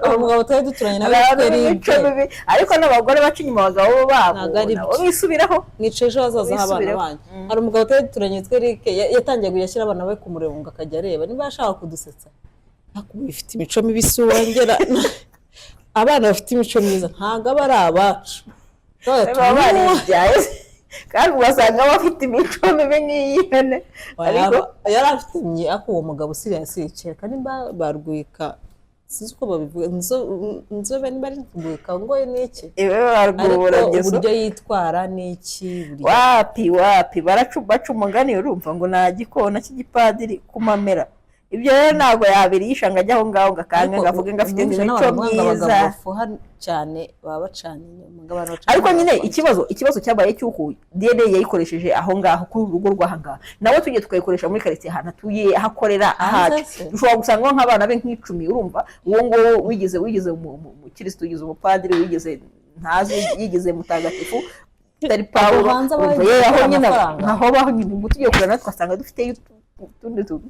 Hari umugabo twari duturanye nawe Abantu witwa b'imico Eric. mibi, ariko n'abagore baca inyuma abagabo babo Ntabwo ari nabo byo. bisubireho. Mwica ejo hazaza h'abana Wisubireho. banyu. Hari umugabo twari duturanye witwa Eric, yatangiye kujya ashyira abana be ku muriro ngo akajya areba niba ashaka kudusetsa. Ariko ubu ifite imico mibi si uwongera. Abana bafite imico myiza ntabwo aba ari abacu. Baba baribyaye, kandi ugasanga bafite imico mibi nk'iy'ihene, ariko Yari afite ariko uwo mugabo serious, kereka nimba barwika, sinzi uko babivuga, inzobe, niba ari rwika ngo ni iki, ibe ariko barwubura. uburyo yitwara ni iki Wapi, wapi, baraca baca umugani, urumva, ngo nta gikona cy'igipadiri kumamera. Ibyo rero ntabwo yabirisha ngo ajye aho ngaho ngo akange, ngo avuge ngo afite Numvise imico n'abantu bavuga ngo myiza. abagabo bafuha cyane baba bacana inyuma, ngo abantu bacana Ariko nyine inyuma. ikibazo cyabaye cy'uko DNA yayikoresheje aho ngaho kuri uru rugo rw'aha ngaha, nawe tujye tukayikoresha muri karitsiye ahantu atuye, aho akorera, Hanze ahacu, se? dushobora gusanga nk'abana be nk'icumi, urumva? Uwo nguwo wigize umukirisitu, wigize umupadiri, wigize ntazi, yigize mutagatifu utari Pawulo. Hanze Urumva, abagiye yewe aho gukora nyine amafaranga. aho baho nyine, ubwo tugiye kureba natwe twasanga dufiteyo utundi tuntu.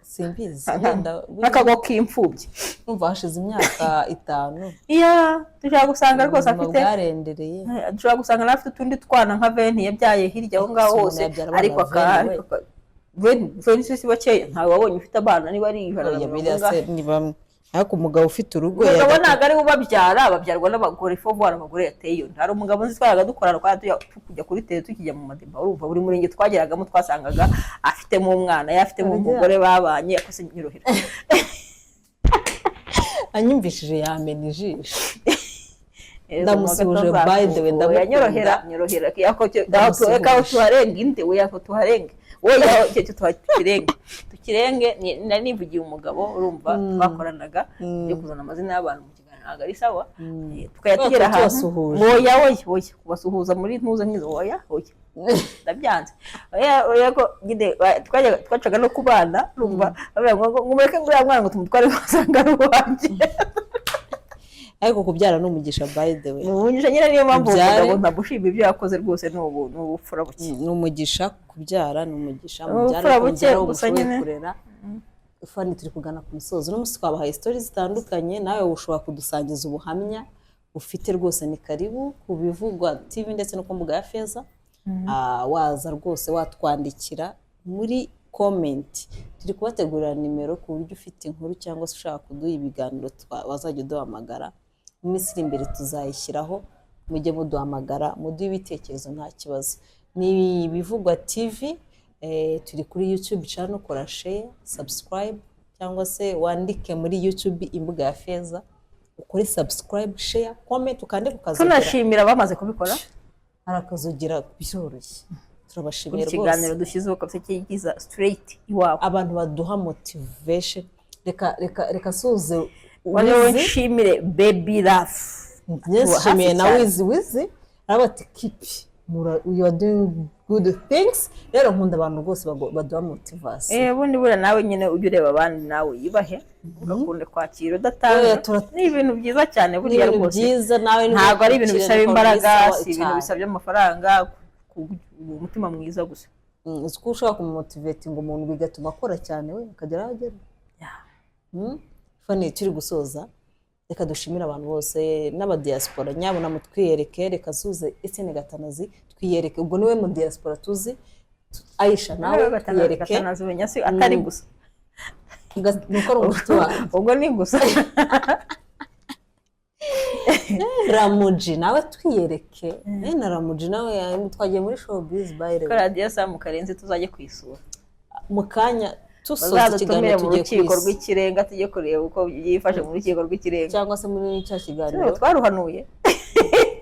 Simbizi wenda. Nk'akago k'imfubyi. Numva hashize imyaka 5. Iya, dushobora gusanga rwose Ubuzima afite bwarendereye. Dushobora gusanga nawe afite utundi twana nka 20 yabyaye hirya aho ngaho Umuntu hose. yabyara abana Ariko 20 we. 20 si bakeya. Ntawe wabonye ufite abana niba ari 100 na Oya, mirongo biriya ingahe. se ni bamwe, ariko umugabo ufite urugo Umugabo yajya ntabwo ari we ubabyara, babyarwa n'abagore. Fo vuba abagore yateye iyo nda. Hari umugabo nzi twaraga dukorana, twari tujya kujya kuri tele, tukijya mu madeba. Urumva, buri murenge twageragamo twasangaga afitemo umwana, yafitemo Arya. umugore babanye. Yakoze nyorohera. Anyumvishije yamena ijisho. Ndamusuhuje, by the way, ndamukunda. Nyorohera, nyorohera. Ndamusuhuje. Kaho tuharenga inde we, ako tuharenge wowe, icyo cyo tukirenge, tukirenge. Nari nivugiye umugabo, urumva, twakoranaga. Byo kuzana amazina y'abantu mu kiganiro ntabwo ari sawa. Tukajya tugera Kubera ko ahantu tubasuhuje. Oya, oya, oya, kubasuhuza muri ntuze nk'izo, oya, oya, ndabyanze, oya, oya. Ko nyine twacaga no ku bana, urumva, bavuga ngo mureke ngo uriya mwana ngo tumutware, wasanga ari uwanjye. Ariko kubyara ni umugisha, by the way. Ni umugisha nyine, niyo mpamvu uwo mugabo ntamushima ibyo yakoze rwose, ni ubupfura buke. Ni umugisha, kubyara ni umugisha. Ni Mubyara ubupfura ariko buke, mubyara uwo gusa mushoboye nyine. kurera. Fani, turi kugana ku musozo. Uno munsi twabahaye stories zitandukanye. Nawe ushobora kudusangiza ubuhamya ufite rwose, ni karibu ku Bivugwa TV ndetse no ku mbuga ya Feza. Waza rwose watwandikira muri comment. Turi kubategurira nimero ku buryo ufite inkuru cyangwa se ushaka kuduha ibiganiro wazajya uduhamagara. Mu minsi iri imbere tuzayishyiraho, mujye muduhamagara muduhe ibitekerezo, nta kibazo. Ni Ibivugwa TV, turi kuri YouTube channel. Kora share, subscribe, cyangwa se wandike muri YouTube Imbuga ya Feza, ukore subscribe, share, comment, ukande ku kazogera. Tunashimira abamaze kubikora. Hari akazogera, biroroshye. Turabashimiye Buri kiganiro rwose. dushyizeho kabisa kigiza straight iwabo. Abantu baduha motivation. Reka, reka, reka suze. Noneho Wizi. nshimire Baby Love. Nshimiye na cyane. Wizi. Wizi aravuga ati: "Keep you are doing good things." Rero nkunda abantu rwose baduha motivation. Ubundi buriya nawe nyine ujya ureba abandi, nawe wiyubahe, ugakunde kwakira udatanga. Oya, Ni ibintu byiza cyane Ni buriya ibintu rwose. byiza nawe niba Ntabwo ari ibintu ukiri bisaba ariko imbaraga, ni sawa si ibintu cyane. bisabye amafaranga, umutima mwiza gusa. Uzi ko ushobora kumumotivatinga umuntu bigatuma akora cyane, we akagera aho agera. Fani, turi gusoza, reka dushimire abantu bose n'abadiaspora. Nyabuna mutwiyereke. Reka suze Etienne Gatanazi, twiyereke. Ubwo niwe mu diaspora tuzi. Aisha nawe twiyereke. Gatanazi umenya si atari gusa. Nuko ari umushuti wanjye. Ubwo ni gusa. Ramuji nawe twiyereke. Na Ramuji nawe twagiye muri showbiz, by the Ko way. Radiyo Samu Karenzi tuzajye kuyisura. Mu kanya tusoza Bazadutumire ikiganiro mu tugiye rukiko kwisa rw'ikirenga, tujye kureba uko byifashe mu rukiko rw'ikirenga. Cyangwa se muri cya kiganiro. Twaruhanuye.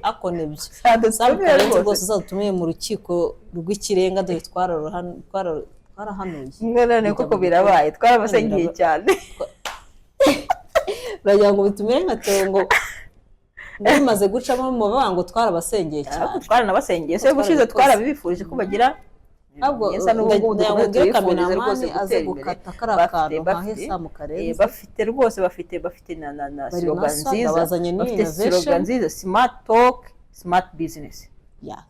Ako nibyo. Samu Bazadutumire Karenzi rwose. Rwose uzadutumiye mu rukiko rw'ikirenga, dore twarahanuye. None koko birabaye, twarabasengeye cyane. Uragira ngo bitumire nka Theo ngo bimaze gucamo mu bavuga ngo twarabasengeye cyane. Twaranabasengeye se ubushize, Twarabikoze. twarabibifurije ko bagira Ahubwo mwiza. N'ubu ngubu ndagira ngo dukomeze ubwire tubifurize rwose kameramani aze gutera imbere. gukata kariya kantu nkahe Samu Karenzi. Bafite rwose, bafite na Bari slogan na swag, nziza. bazanye new Bafite innovation. slogan nziza: "Smart talk, smart business." Ya.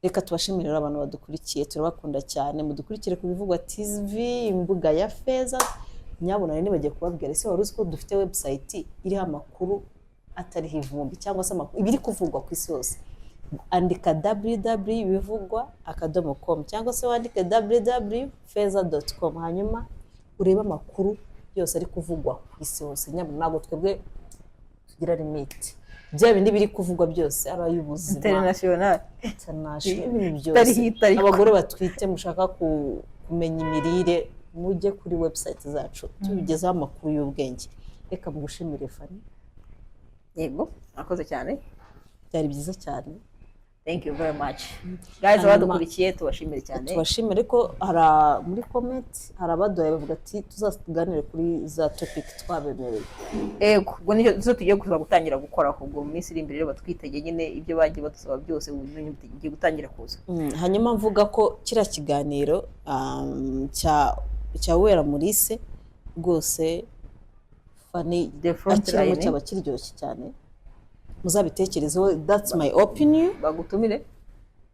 Reka tubashimire rero abantu badukurikiye, turabakunda cyane. Mudukurikire ku Bivugwa TV, Imbuga ya Feza. Nyabuna nari nibagiye kubabwira: ese wari uzi ko dufite website iriho amakuru atariho ivumbi, cyangwa se amakuru ibiri kuvugwa ku isi yose? Andika www.bivugwa.com cyangwa se wandike www.feza.com, hanyuma urebe amakuru yose ari kuvugwa ku isi hose. Nyabuna ntabwo twebwe tugira limite, bya bindi biri kuvugwa byose, ari ay'ubuzima, International. International, ibintu byose. Itariho itariko. Abagore batwite mushaka kumenya imirire, mujye kuri website zacu, tubigezaho amakuru y'ubwenge. Reka mugushimire, Fani. Yego, murakoze cyane. Byari byiza cyane. Thank you very much, guys. Abadukurikiye tubashimire cyane. Tubashimire, ariko hari muri comment hari abaduhaye bavuga ati tuzaganire kuri za topic twabemereye. Ego, ubwo nicyo zo tugiye kuza gutangira gukora. Ubwo mu minsi iri imbere rero batwitege nyine, ibyo bagiye badusaba byose ubu bigiye gutangira kuza. Hanyuma mvuga ko kiriya kiganiro cya Wera Murise rwose Fani The Front akirimo Line. cyaba kiryoshye cyane. Muzabitekerezeho, that's my opinion. Bagutumire.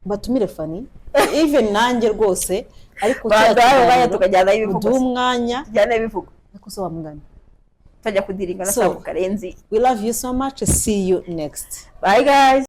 Batumire Fani, even nanjye rwose Ariko Baduhaye umwanya kiganiro, tukajyanayo ibivugo. Muduhe umwanya. Tujyanayo ibivugo. Ariko se wamugani. Tujya kudiringa na So, Samu Karenzi. We love you so much. See you next. Bye guys.